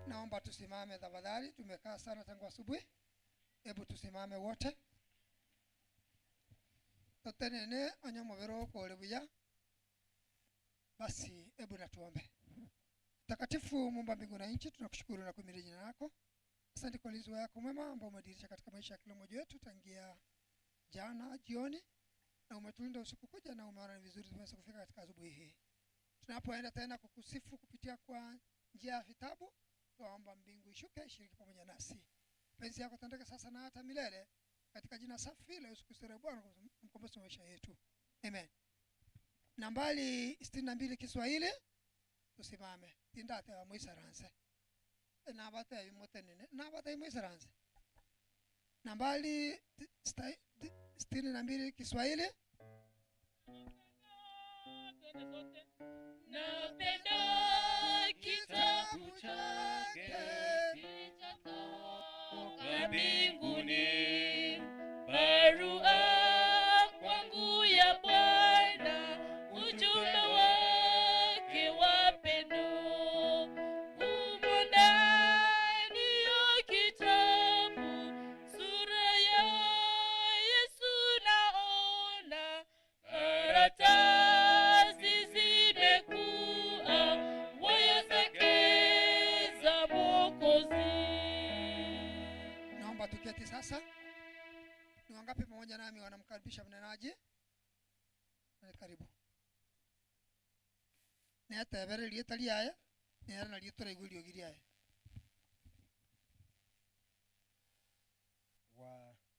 D: naomba tusimame tafadhali. Tumekaa sana tangu asubuhi. Hebu tusimame wote. Totenene onyomobero kuolebuya. Basi hebu na tuombe. Mtakatifu Muumba mbingu na nchi, tunakushukuru na kuhimidi jina lako. Asante kwa ulinzi wako mwema ambao umedirisha katika maisha ya kila mmoja wetu tangia jana jioni. na umetulinda usiku kucha na umeona ni vizuri tumeweza kufika katika asubuhi hii. Tunapoenda tena kukusifu kupitia kwa njia ya vitabu, tuomba mbingu ishuke ishiriki pamoja nasi. Penzi yako tendeke sasa na hata milele, katika jina safi la Yesu Kristo Bwana mkombozi wa maisha yetu. Amen. Nambari 62 Kiswahili, tusimame. Tindate wa mwisaranse. Nabate mutenene, nabate mwisaranse. Nambari 62 Kiswahili.
E: Napenda kitabu chake kilichotoka mbinguni, barua kwangu ya Bwana, ujumbe wake wa pendo, umo ndani ya kitabu, sura ya Yesu naona, karatasi zimekuwa waya zake za Mwokozi.
D: Naomba tuketi sasa. Ni wangapi pamoja nami wanamkaribisha mnenaji? Karibu. Netebere rieta riaye, nera nario turaigua riogi riaye.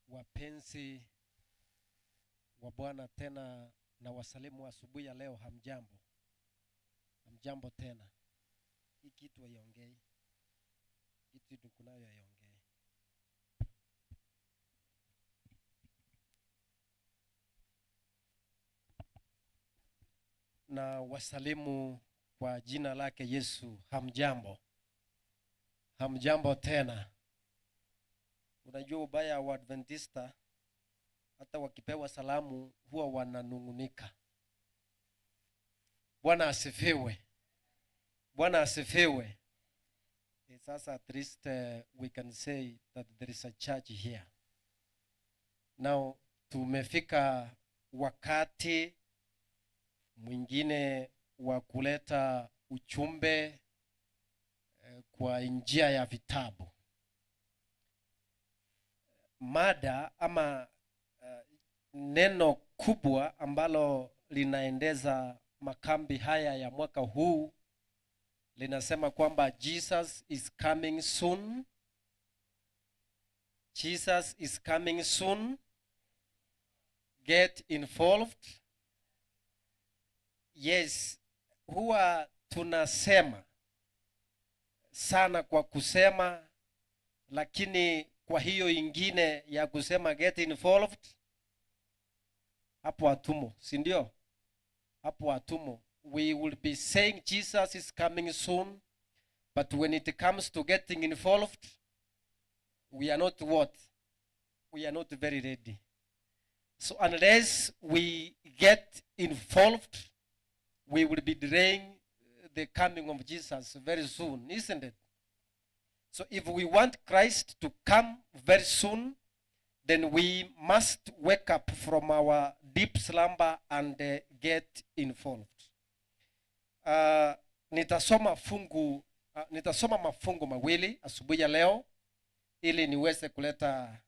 F: Wapenzi wa Bwana, tena na wasalimu asubuhi ya leo. Hamjambo? Hamjambo tena. Hii kitu haiongei. Kitu tukunayo haiongei. Na wasalimu kwa jina lake Yesu. Hamjambo? Hamjambo tena. Unajua ubaya wa Adventista, hata wakipewa salamu huwa wananungunika. Bwana asifiwe. Bwana asifiwe. Sasa at least we can say that there is a church here. Now tumefika wakati mwingine wa kuleta uchumbe kwa njia ya vitabu. Mada ama neno kubwa ambalo linaendeza makambi haya ya mwaka huu linasema kwamba Jesus is coming soon. Jesus is coming soon. Get involved. Yes, huwa tunasema sana kwa kusema, lakini kwa hiyo ingine ya kusema get involved, hapo hatumo, si ndio? Hapo hatumo. We will be saying Jesus is coming soon, but when it comes to getting involved, we are not what? We are not very ready. So unless we get involved, we will be delaying the coming of Jesus very soon, isn't it? So if we want Christ to come very soon, then we must wake up from our deep slumber and get involved. Nitasoma mafungu mawili asubuhi ya leo ili niweze kuleta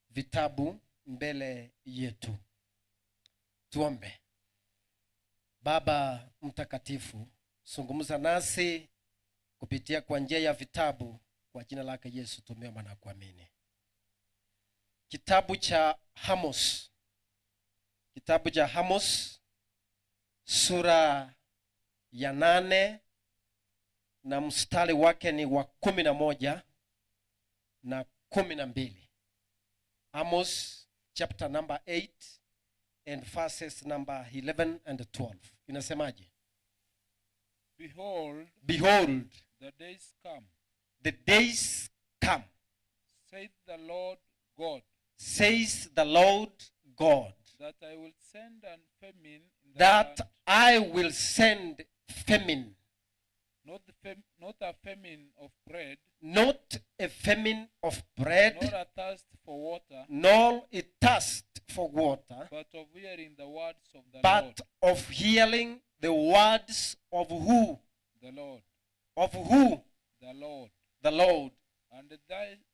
F: vitabu mbele yetu. Tuombe. Baba mtakatifu, zungumza nasi kupitia kwa njia ya vitabu, kwa jina lake Yesu tumeomba na kuamini. Kitabu cha Amos. Kitabu cha Amos sura ya 8 na mstari wake ni wa 11 na 12. Amos chapter number 8 and verses number 11 and 12. Inasemaje?
C: Behold,
F: Behold,
C: the days come,
F: the days come,
C: saith the Lord God,
F: says the Lord God,
C: that I will send a famine in the
F: that
C: land,
F: I will send famine,
C: not a famine of bread,
F: not a famine of bread,
C: nor a thirst for water,
F: nor a thirst for water,
C: but of hearing the words of the
F: but
C: Lord.
F: Of hearing the words of who?
C: The Lord.
F: Of who?
C: The Lord.
F: The Lord.
C: And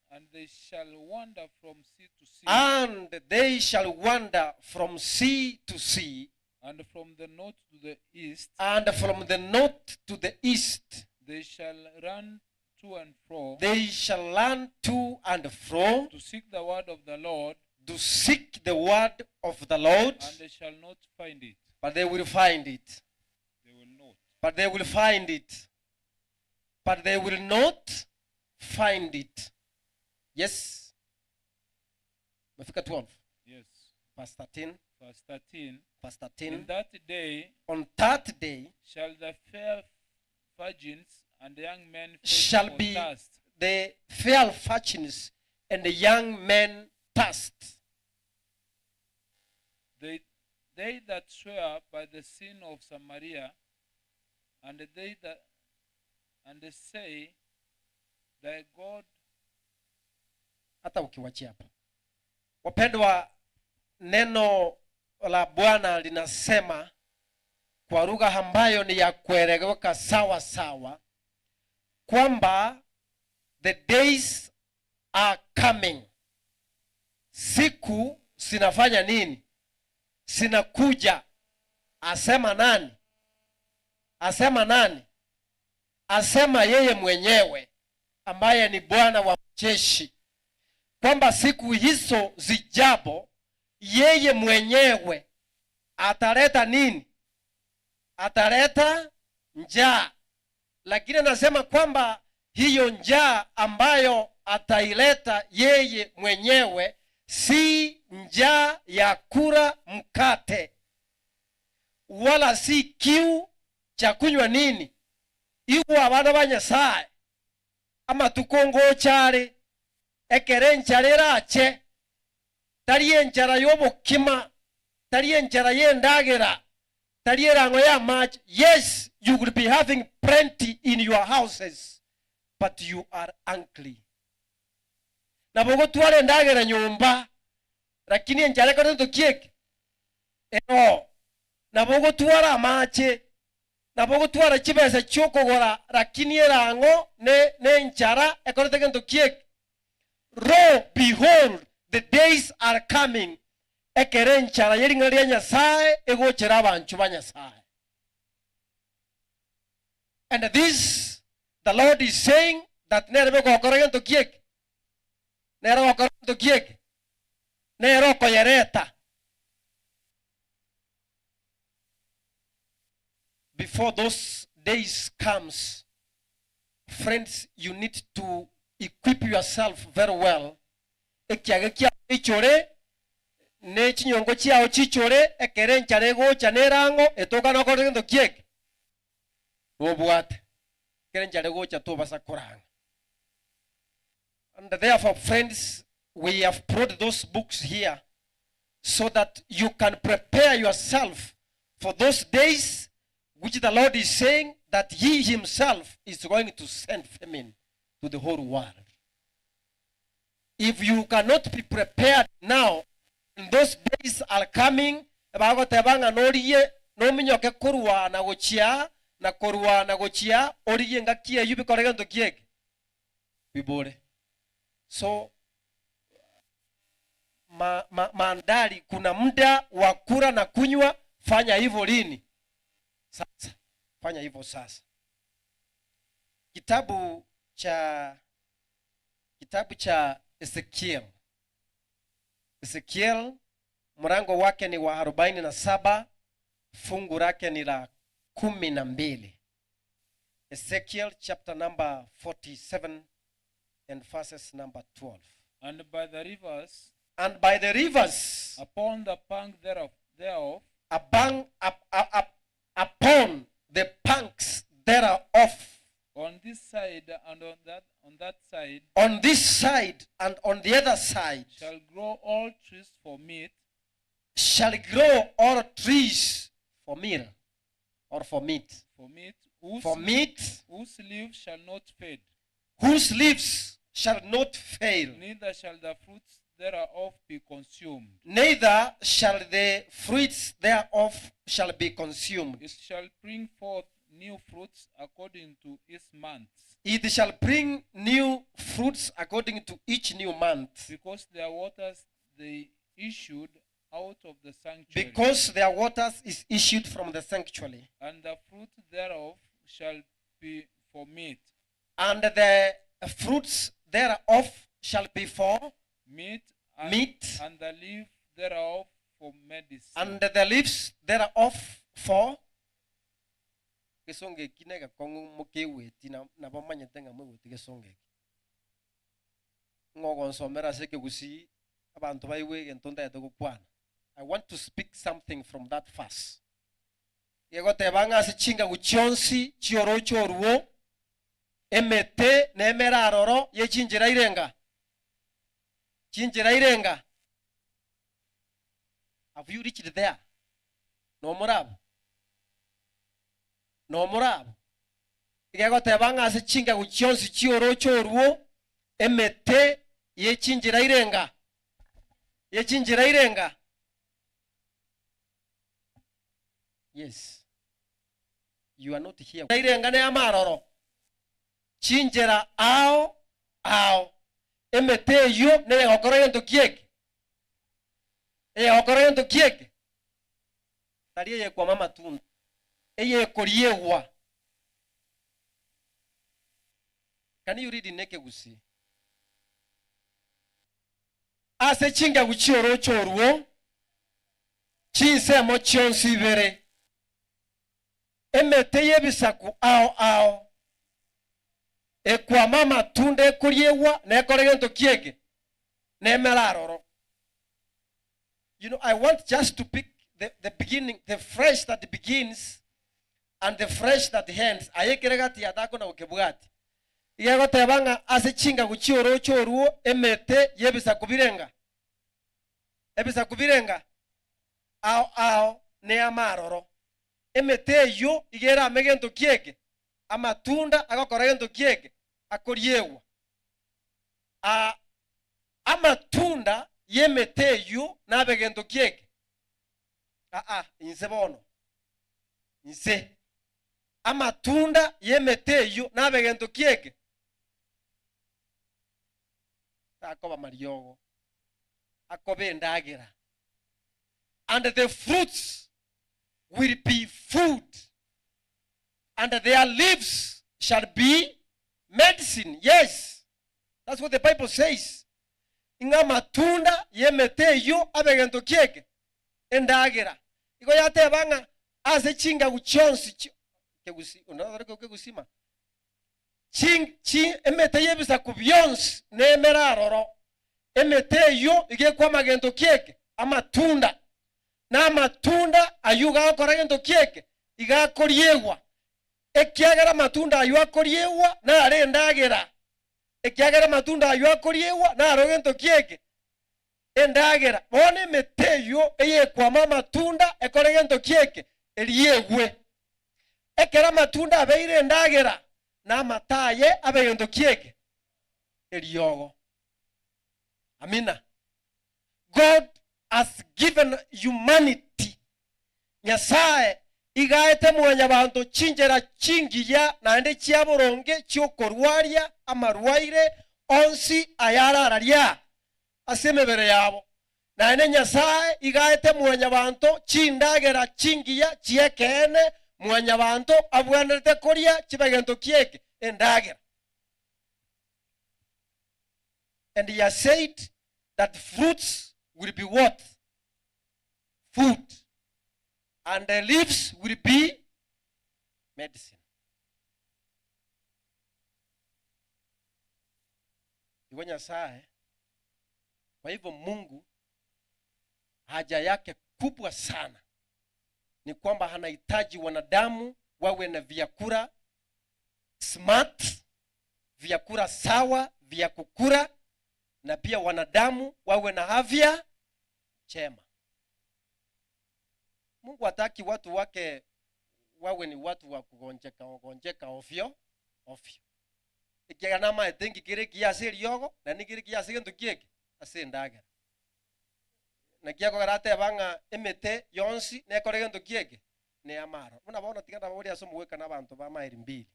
C: And they shall wander from sea to sea.
F: And they shall wander from sea to sea.
C: And from the north to the east.
F: And from the north to the east.
C: They shall run to and fro.
F: They shall run to and fro.
C: To seek the word of the Lord.
F: To seek the word of the Lord.
C: And they shall not find it.
F: But they will find it.
C: They will not.
F: But they will find it. But they will not find it. Yes. Mefika 12.
C: Yes.
F: Verse 13.
C: Verse 13.
F: Verse 13.
C: In that day,
F: on that day,
C: shall the fair virgins and the young men faint
F: shall
C: for
F: be
C: thirst.
F: The fair virgins and the young men thirst.
C: They that swear by the sin of Samaria, and they that and they say, thy God.
F: Hata ukiwachia hapa. Wapendwa, neno la Bwana linasema kwa lugha ambayo ni ya kueleweka sawa sawa kwamba the days are coming. Siku zinafanya nini? Zinakuja. Asema nani? Asema nani? Asema yeye mwenyewe ambaye ni Bwana wa majeshi, kwamba siku hizo zijapo yeye mwenyewe ataleta nini? Ataleta njaa. Lakini anasema kwamba hiyo njaa ambayo ataileta yeye mwenyewe si njaa ya kula mkate, wala si kiu cha kunywa nini. Iwo abana ba Nyasaye amatuko ngochare ekere enchara erache, tari enchara y'obokima, tari enchara y'endagera, tari erango y'amache. Yes, you will be having plenty in your houses, but you are hungry. Nabo gotwara endagera nyomba, lakini enchara ekero ntokieke ero. Nabo gotwara amache, nabo gotwara chibesa chiokogora, lakini erango ne enchara ekero tegento kieke. Lo, behold, the days are coming. Ekere enchara y'ering'ana ria Nyasaye egochera abanchu ba Nyasaye. And this, the Lord is saying that nere begokora gento kieke, nere gokora gento kieke, nere okoyereta. Before those days comes, friends, you need to equip yourself very well. Ekiage kia ichore, ne chinyongo chiao chichore, ekere enchara egocha nerango, etoka nokore gento kieke. Nobwate. Ekere enchara egocha tobasa koranga. And therefore, friends, we have brought those books here so that you can prepare yourself for those days which the Lord is saying that he himself is going to send famine to the whole world. If you cannot be prepared now, and those days are coming, bagotebanga noriye nominyoke korwa na gochia na korwa na gochia oriye ngaki eyu bikore gento kieke bibore. So maandali, kuna muda wa kula na kunywa, fanya hivyo lini? Sasa. Fanya hivyo sasa. Kitabu cha Ezekiel. Ezekiel mlango wake ni wa 47, fungu lake ni la 12. Ezekiel chapter number 47 and verses number 12.
C: And by the rivers,
F: and by the rivers,
C: upon the bank thereof,
F: upon the banks thereof,
C: on this side and on that side,
F: on this side and on the other side,
C: shall grow all trees for meat,
F: shall grow all trees for meal, or for meat,
C: for meat,
F: for meat,
C: whose leaves shall not fade,
F: whose leaves shall not fail,
C: neither shall the fruits thereof be consumed,
F: neither shall the fruits thereof shall be consumed.
C: It shall bring forth new fruits according to its months.
F: It shall bring new fruits according to each new month.
C: Because their waters they issued out of the sanctuary.
F: Because their waters is issued from the sanctuary.
C: And the fruit thereof shall be for meat.
F: And the fruits thereof shall be for
C: meat.
F: Meat.
C: And the leaf thereof for medicine.
F: And the leaves thereof for gesonge kinega kongu mukeweti na bamanyete nga mweweti gesonge ngogonsomera se kegusi abantu baiwe gento ndete gukwana. I want to speak something from that verse. Yegoteba nga ase chinga guchionsi chiorocho oruo emete nemeraroro yechinjira irenga chinjira irenga. Have you reached there? No morabo. No morabo. Igegoteba nga ase chinga guchionsi chiorocho oruo emete yechinjira irenga. Yechinjira irenga. Yes. You are not here. Irenga ne amaroro. Chinjira ao ao. Emete yo ne yegokora gento kieke. Eyegokora gento kieke. Tari eyekwama amatunda. Eyekoriegwa. Can you read in Ekegusi? Ase chinga guchiorocho oruo chinsemo chionsi ibere emete yebisaku ao ao ekwama amatunda ekoriegwa nekore gento kieke nemeraroro. You know, I want just to pick the beginning, the phrase that begins and the phrase that ends. Ayekeregati atako na ukebwati. Igegoteba ng'a ase chinga guchiorocho oruo emete yebisaku birenga. Ebisaku birenga. Ao ao ne amaroro. Emete eyo igera amegento kieke. Amatunda agakora gento kieke akoriegwa. Amatunda yemete eyo nabegento kieke. Inse bono. Inse. Amatunda yemete eyo nabegento kieke. Akoba mariogo. Akobe ndagira. And the fruits will be food, and their leaves shall be medicine. Yes, that's what the Bible says. Inga matunda yemete yo abegento kieke endagira. Iko yateba nga ase chinga guchonsi kegusi unadhariko kegusima. Ching chi emete yebisa kubyonsi nemeraroro. Emete yo igekwa magento kieke amatunda. Na amatunda ayuga akora gento kieke igakoriegwa. Ekiagera matunda ayu akoriegwa na are endagera. Ekiagera matunda ayu akoriegwa na aro gento kieke endagera. Bone emete yo eyekwama amatunda ekore gento kieke eriegwe. Ekera matunda abeire endagera na amataye abe gento kieke eriogo. Amina. God has given humanity. Nyasaye igaete mwanyabantu chinjera chingiya naende chiaboronge chiokorwaria amarwaire onsi ayarararia ase emebere yabo. Naende Nyasaye igaete mwanyabantu chindagera chingiya chiekene mwanyabantu abwenerete koria chibegento kieke endagera. And he has said that fruits will be what? Food. And the leaves will be medicine. Igo Nyasaye. Kwa hivyo Mungu haja yake kubwa sana ni kwamba anahitaji wanadamu wawe na vyakula smart, vyakula sawa vya kukula, na pia wanadamu wawe na afya njema. Mungu hataki watu wake wawe ni watu wa kugonjeka gonjeka ovyo ovyo. Ikiagana maete kire kiase riogo na nikire kiase gento kieke ase ndagera. Na kiako garate banga emete yonsi nekore gento kieke ne amaro. Muna bona tiganda bori aso muweka nabantu ba mairi mbili.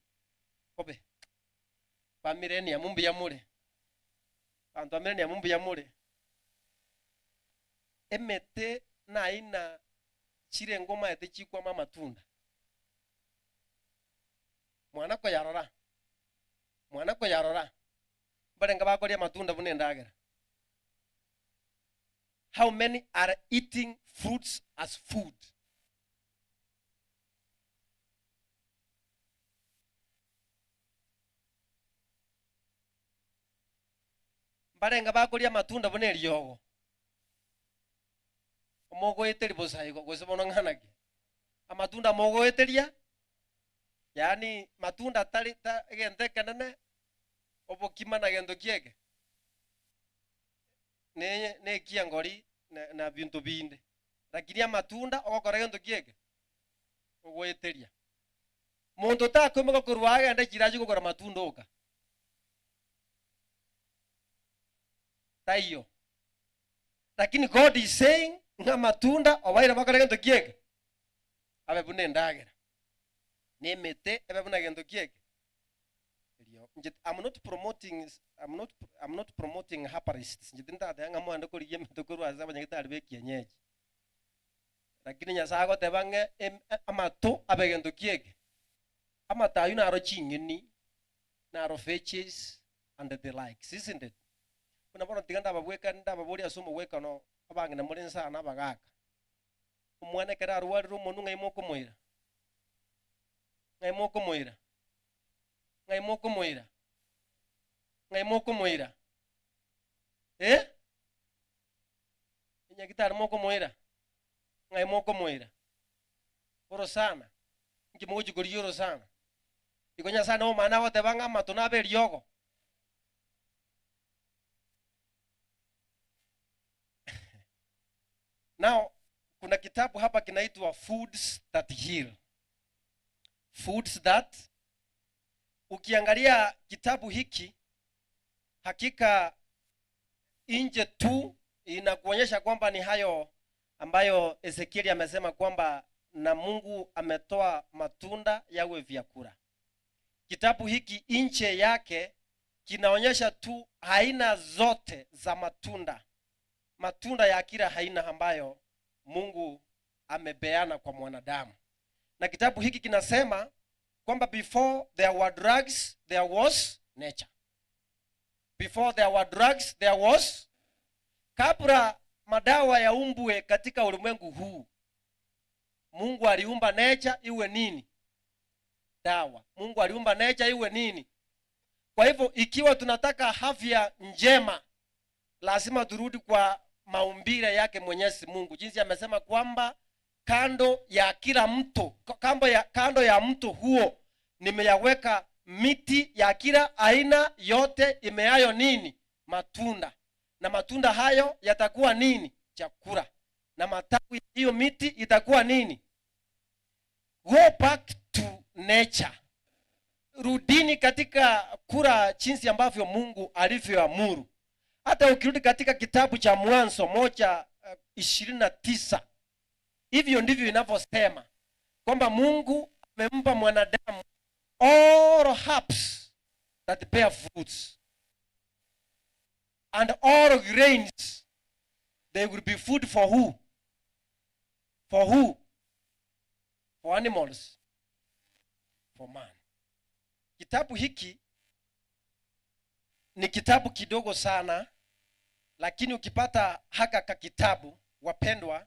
F: Kobe. Ba millennium mumbi ya mure. Bantu amene ni mumbu ya mure. Emete na aina chire ngoma ete chikwa mama matunda. Mwana ko yarora. Mwana ko yarora. Barenga bakoria matunda bune ndagera. How many are eating fruits as food? Barenga bakoria matunda bune ryogo. Mogo eteri bosaigo gose bono ng'anaki. Amatunda mogo eteria. Yaani matunda tari ta egente kanene obokima na gento kieke. Ne ne kiangori na bintu binde. Lakini amatunda ogokora gento kieke. Ogoeteria. Mundu takwemeka korwa agende chirachi gokora matunda oka. Taiyo. Lakini God is saying nga matunda obaira bakora gento kieke. Abe bune ndagera. Nemete ebe buna gento kieke. I'm not promoting herbalists. Njitenda anga mwando korigia mitokoro azaba nyagitari be kienyeji. Lakini Nyasaye agoteba ng'e amato abe gento kieke. Amatayu naro ching'eni, naro fetches and the likes, isn't it? Kuna bono tiganda ababweka ndababoria somo weka no abang'ina muri nsana abagaka. Omwana kera arwarire omonu ng'ai mokomoira. Ng'ai mokomoira. Ng'ai mokomoira. Ng'ai mokomoira. Eh? Nyagitari mokomoira. Ng'ai mokomoira. Orosana. Nkimogochi koriyo orosana. Igo Nyasaye omana agoteba ng'a amato nabe eriogo. Now, kuna kitabu hapa kinaitwa Foods That Heal. Foods That. Ukiangalia kitabu hiki, hakika nje tu inakuonyesha kwamba ni hayo ambayo Ezekieli amesema kwamba na Mungu ametoa matunda yawe vyakula. Kitabu hiki nje yake kinaonyesha tu aina zote za matunda. Matunda ya kila aina ambayo Mungu amebeana kwa mwanadamu. Na kitabu hiki kinasema kwamba before there were drugs, there was nature. Before there were drugs, there was. Kabla madawa yaumbwe katika ulimwengu huu, Mungu aliumba nature iwe nini? Dawa. Mungu aliumba nature iwe nini? Kwa hivyo ikiwa tunataka afya njema, lazima turudi kwa maumbile yake Mwenyezi Mungu. Jinsi amesema kwamba kando ya kila mto, kando ya mto huo nimeyaweka miti ya kila aina yote imeayo nini? Matunda. Na matunda hayo yatakuwa nini? Chakula. Na matawi hiyo miti itakuwa nini? Go back to nature. Rudini katika kura jinsi ambavyo Mungu alivyoamuru. Hata ukirudi katika kitabu cha Mwanzo 1:29, hivyo ndivyo inavyosema kwamba Mungu amempa mwanadamu all herbs that bear fruits and all grains, they will be food for who? For who? For animals, for man. Kitabu hiki ni kitabu kidogo sana, lakini ukipata haka ka kitabu, wapendwa,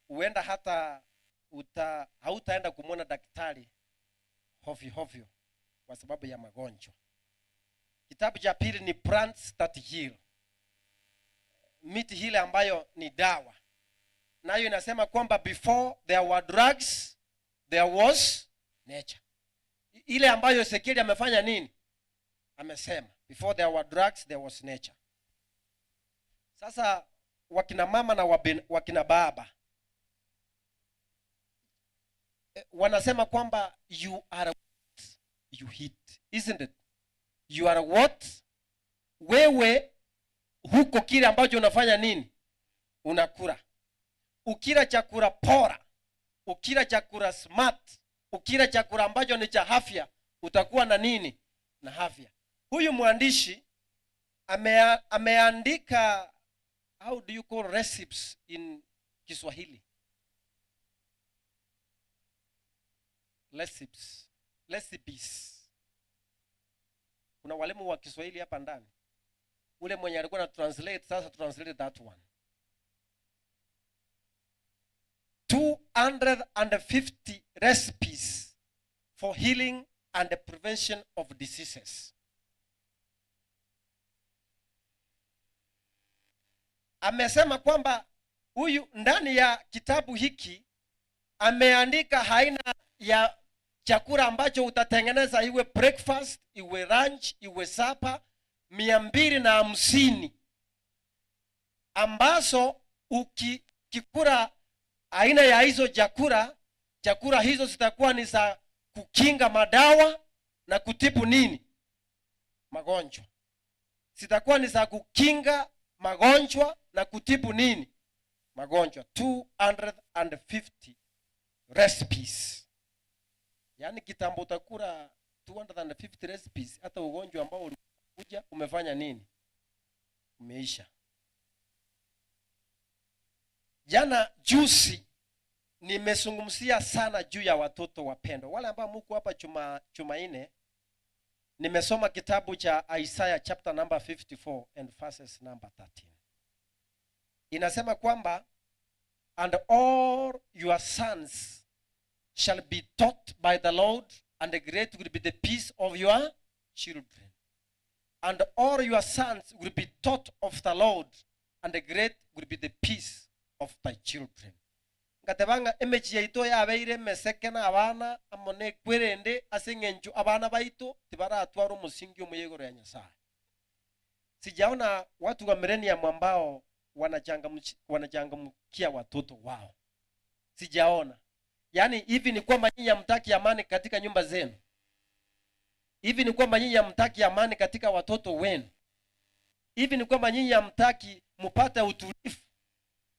F: huenda hata hautaenda kumwona daktari hovyo hovyo kwa sababu ya magonjwa. Kitabu cha pili ni Plants That Heal. Miti hile ambayo ni dawa. Nayo inasema kwamba before there were drugs, there was nature. Ile ambayo Ezekiel amefanya nini? Amesema before there were drugs, there was nature. Sasa wakina mama na wakina baba wanasema kwamba you are what you eat, isn't it? You are what? Wewe huko kile ambacho unafanya nini? Unakula. Ukila chakula pora, ukila chakula smart, ukila chakula ambacho ni cha afya, utakuwa na nini? Na afya. Huyu mwandishi Ameandika, how do you call recipes in Kiswahili? Recipes. Recipes. Kuna walimu wa Kiswahili hapa ndani. Ule mwenye alikuwa na translate, sasa translate that one. 250 recipes for healing and the prevention of diseases. Amesema kwamba huyu ndani ya kitabu hiki ameandika aina ya chakula ambacho utatengeneza, iwe breakfast, iwe lunch, iwe supper, 250 ambazo ukikula aina ya hizo chakula hizo zitakuwa ni za kukinga madawa na kutibu nini? Magonjwa. Zitakuwa ni za kukinga magonjwa na kutibu nini? Magonjwa. 250 recipes. Yaani kitambo utakula 250 recipes, hata ugonjwa ambao ulikuja umefanya nini? Umeisha. Jana juzi nimezungumzia sana juu ya watoto wapendwa. Wale ambao mko hapa Jumanne, nimesoma kitabu cha Isaiah chapter number 54 and verses number 13. Inasema kwamba and all your sons shall be taught by the Lord, and great will be the peace of your children. And all your sons will be taught of the Lord, and great will be the peace of thy children. Ngatebanga emechi yaito yabeire meseke na abana amone kwerende ase ng'encho abana baito tibaratwara omusingi omuyegoro ya Nyasaye. Sijaona watu wa millennium ambao wanachangamkia watoto wao. Sijaona. Yaani hivi ni kwamba nyinyi hamtaki amani katika nyumba zenu. Hivi ni kwamba nyinyi hamtaki amani katika watoto wenu. Hivi ni kwamba nyinyi hamtaki mupate utulivu.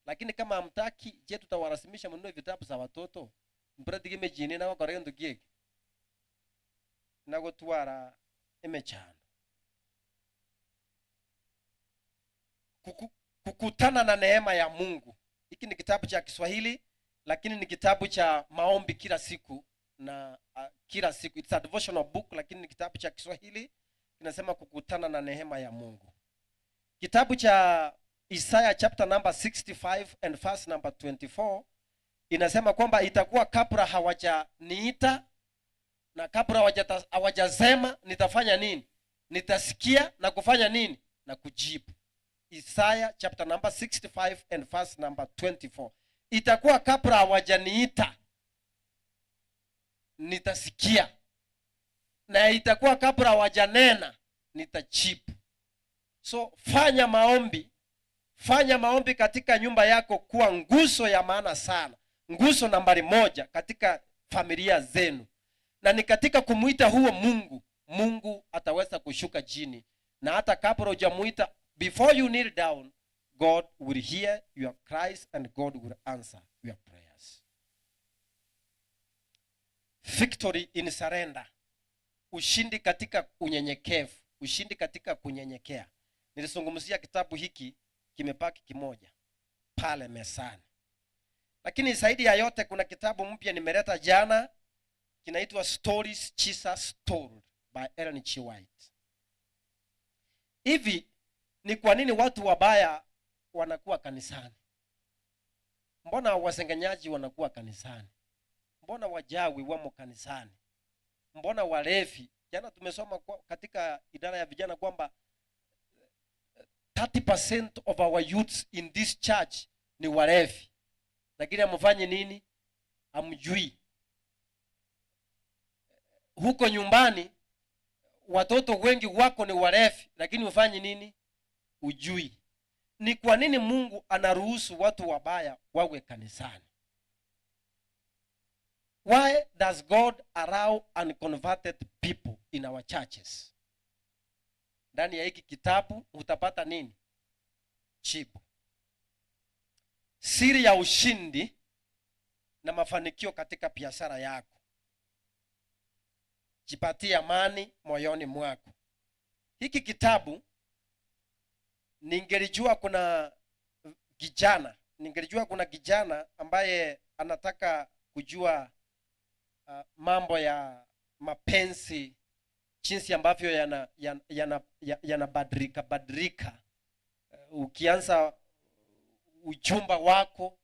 F: Lakini kama hamtaki, je, tutawarasimisha mnunue vitabu za watoto? Mbredi gimejini na wakora ndo giege. Na gotwara emechano. Kukutana na neema ya Mungu. Hiki ni kitabu cha Kiswahili, lakini ni kitabu cha maombi kila siku na kila siku. It's a devotional book, lakini ni kitabu cha Kiswahili kinasema kukutana na neema ya Mungu. Kitabu cha Isaiah chapter number 65 and verse number 24 inasema kwamba itakuwa kabla hawajaniita na kabla hawajasema nitafanya nini? Nitasikia na kufanya nini? Na kujibu. Isaiah chapter number 65 and verse number 24. Itakuwa kabla hawajaniita nitasikia, na itakuwa kabla hawajanena nitajibu. So fanya maombi. Fanya maombi katika nyumba yako kuwa nguzo ya maana sana. Nguzo nambari 1 katika familia zenu. Na ni katika kumuita huo Mungu, Mungu ataweza kushuka chini. Na hata kabla hujamuita, before you kneel down, God will hear your cries and God will answer your prayers. Victory in surrender. Ushindi katika unyenyekevu, ushindi katika kunyenyekea. Nilizungumzia kitabu hiki, kimebaki kimoja pale mesani. Lakini zaidi ya yote kuna kitabu mpya nimeleta jana, kinaitwa Stories Jesus Told by Ellen G. White. Hivi ni kwa nini watu wabaya wanakuwa kanisani? Mbona wasengenyaji wanakuwa kanisani? Mbona wajawi wamo kanisani? Mbona walevi? Jana tumesoma katika idara ya vijana kwamba 30% of our youths in this church ni walevi. Lakini amfanye nini? Amjui. Huko nyumbani watoto wengi wako ni walevi, lakini ufanye nini? Ujui. Ni kwa nini Mungu anaruhusu watu wabaya wawe kanisani? Why does God allow unconverted people in our churches? Ndani ya hiki kitabu utapata nini? Jibu. Siri ya ushindi na mafanikio katika biashara yako. Jipatie amani moyoni mwako. Hiki kitabu Ningelijua kuna kijana, ambaye anataka kujua mambo ya mapenzi, jinsi ambavyo yanabadilika badilika. Ukianza uchumba wako,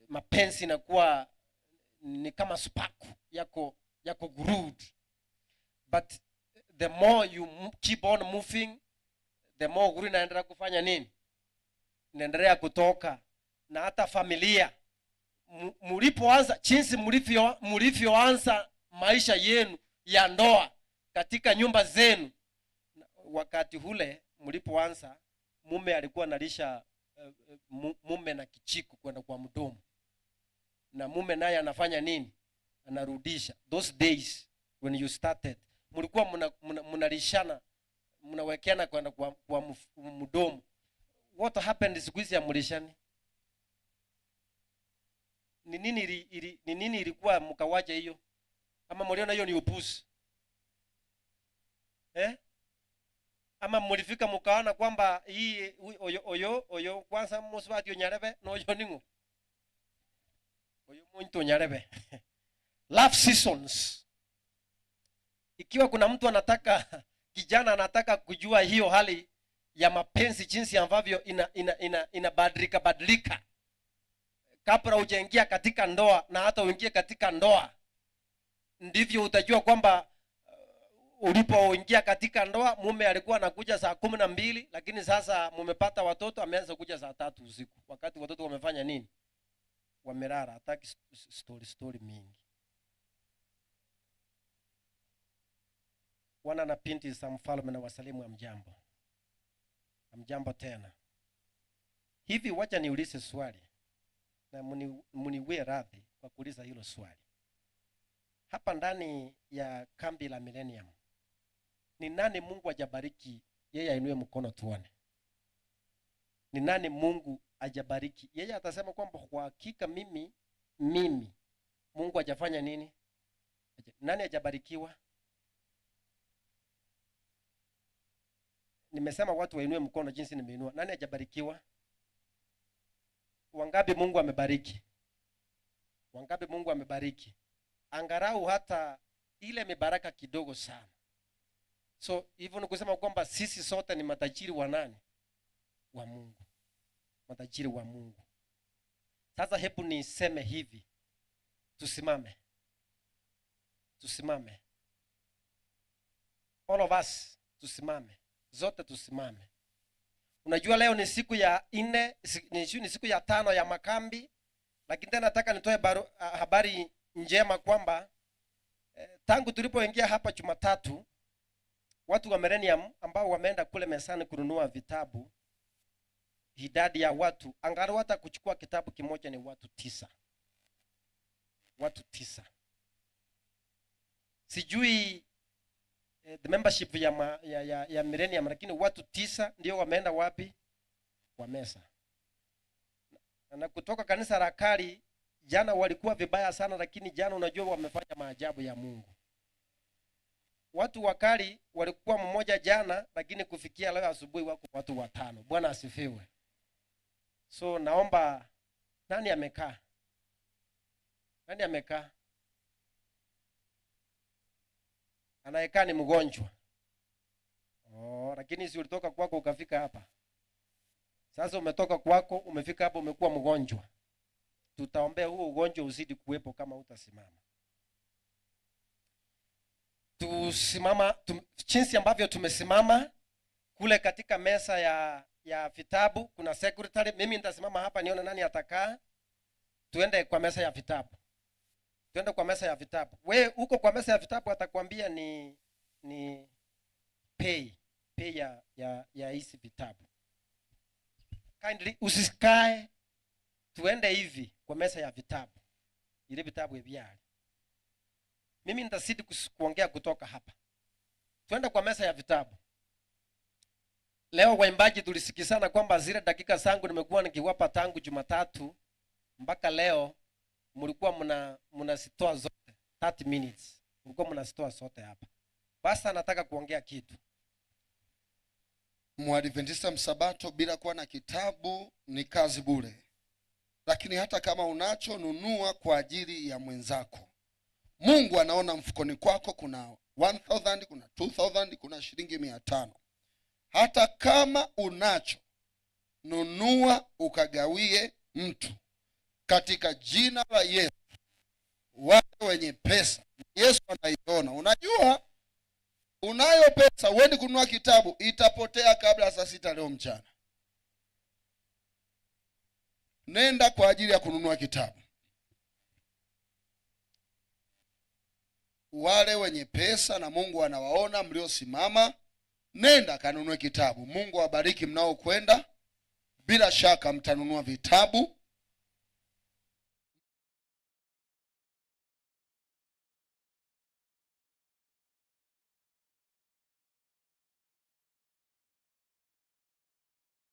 F: mapenzi inakuwa ni kama spark yako glued. But the more you keep on moving, the more guru inaendelea kufanya nini? Inaendelea kutoka. Na hata familia, mlipoanza, jinsi mlivyoanza maisha yenu ya ndoa katika nyumba zenu, wakati ule mlipoanza, mume alikuwa analisha mume na kichiko kwenda kwa mdomo, na mume naye anafanya nini? Anarudisha. Those days when you started, mlikuwa mnalishana, mnawekeana kwenda kwa mdomo. What happened siku hizi hamlishani? Ni nini ilikuwa mkawaje hiyo? Ama mliona hiyo ni upuzi? Ama mlifika mkaona kwamba hii oyo kwanza muswati onyarebe no oyo ningo. Oyo muntu onyarebe. Love seasons. Ikiwa kuna mtu anataka, kijana anataka kujua hiyo hali ya mapenzi jinsi ambavyo inabadilika badilika kabla hujaingia katika ndoa, na hata uingie katika ndoa, ndivyo utajua kwamba ulipoingia katika ndoa mume alikuwa anakuja saa 12, lakini sasa mumepata watoto ameanza kuja saa 3 usiku, wakati watoto wamefanya nini? Wamelala. Hataki story mingi. Wana na binti za mfalme na wasalimu hamjambo. Hamjambo tena. Hivi wacha niulize swali, na muniwie radhi kwa kuuliza hilo swali. Hapa ndani ya kambi la Millennium, ni nani Mungu hajabariki yeye ainue mkono tuone? Ni nani Mungu hajabariki yeye atasema kwamba kwa hakika mimi Mungu hajafanya nini? Nani hajabarikiwa? Nimesema watu wainue mkono jinsi nimeinua. Nani hajabarikiwa? Wangapi Mungu amebariki? Wangapi Mungu amebariki? Angalau hata ile mibaraka kidogo sana. So hivyo ni kusema kwamba sisi sote ni matajiri wa nani? Wa Mungu. Matajiri wa Mungu. Sasa hebu niseme hivi. Tusimame. Tusimame. All of us tusimame. Zote tusimame. Unajua leo ni siku ya 4, ni siku ya 5 ya makambi, lakini tena nataka nitoe habari njema kwamba tangu tulipoingia hapa Jumatatu, watu wa Millennium ambao wameenda kule mesani kununua vitabu, idadi ya watu angalau hata kuchukua kitabu kimoja ni watu 9. Watu 9. Sijui the membership ya Millennium, lakini watu 9 ndio wameenda wapi? Kwa mesa. Na kutoka kanisa la Kali jana walikuwa vibaya sana, lakini jana unajua wamefanya maajabu ya Mungu. Watu wa Kali walikuwa mmoja jana, lakini kufikia leo asubuhi wako watu 5. Bwana asifiwe. So naomba, nani amekaa? Nani amekaa? Anayekaa ni mgonjwa. Oh, lakini si ulitoka kwako ukafika hapa. Sasa umetoka kwako, umefika hapa, umekuwa mgonjwa. Tutaombea huo ugonjwa uzidi kuwepo kama utasimama. Tusimama jinsi ambavyo tumesimama kule katika mesa ya vitabu, kuna secretary. Mimi nitasimama hapa nione nani atakaa. Tuende kwa mesa ya vitabu. Tuende kwa mesa ya vitabu. We uko kwa mesa ya vitabu atakwambia ni pay ya hizi vitabu. Kindly usikae, tuende hivi kwa mesa ya vitabu. Ile vitabu ebyali. Mimi nitasidi kuongea kutoka hapa. Tuende kwa mesa ya vitabu. Leo waimbaji tulisikizana kwamba zile dakika zangu nimekuwa nikiwapa tangu Jumatatu mpaka leo, mlikuwa mnazitoa zote 30 minutes. Mlikuwa mnazitoa zote hapa. Basi nataka kuongea kitu.
G: Mwadventista Msabato bila kuwa na kitabu ni kazi bure, lakini hata kama unacho, nunua kwa ajili ya mwenzako. Mungu anaona mfukoni kwako kuna 1000, kuna 2000, kuna shilingi 500. Hata kama unacho, nunua ukagawie mtu katika jina la Yesu. Wale wenye pesa, Yesu anaiona. Unajua unayo pesa, uendi kununua kitabu, itapotea kabla saa 6 leo mchana. Nenda kwa ajili ya kununua kitabu. Wale wenye pesa na Mungu anawaona mliosimama, nenda kanunue kitabu. Mungu awabariki mnaokwenda. Bila shaka mtanunua vitabu.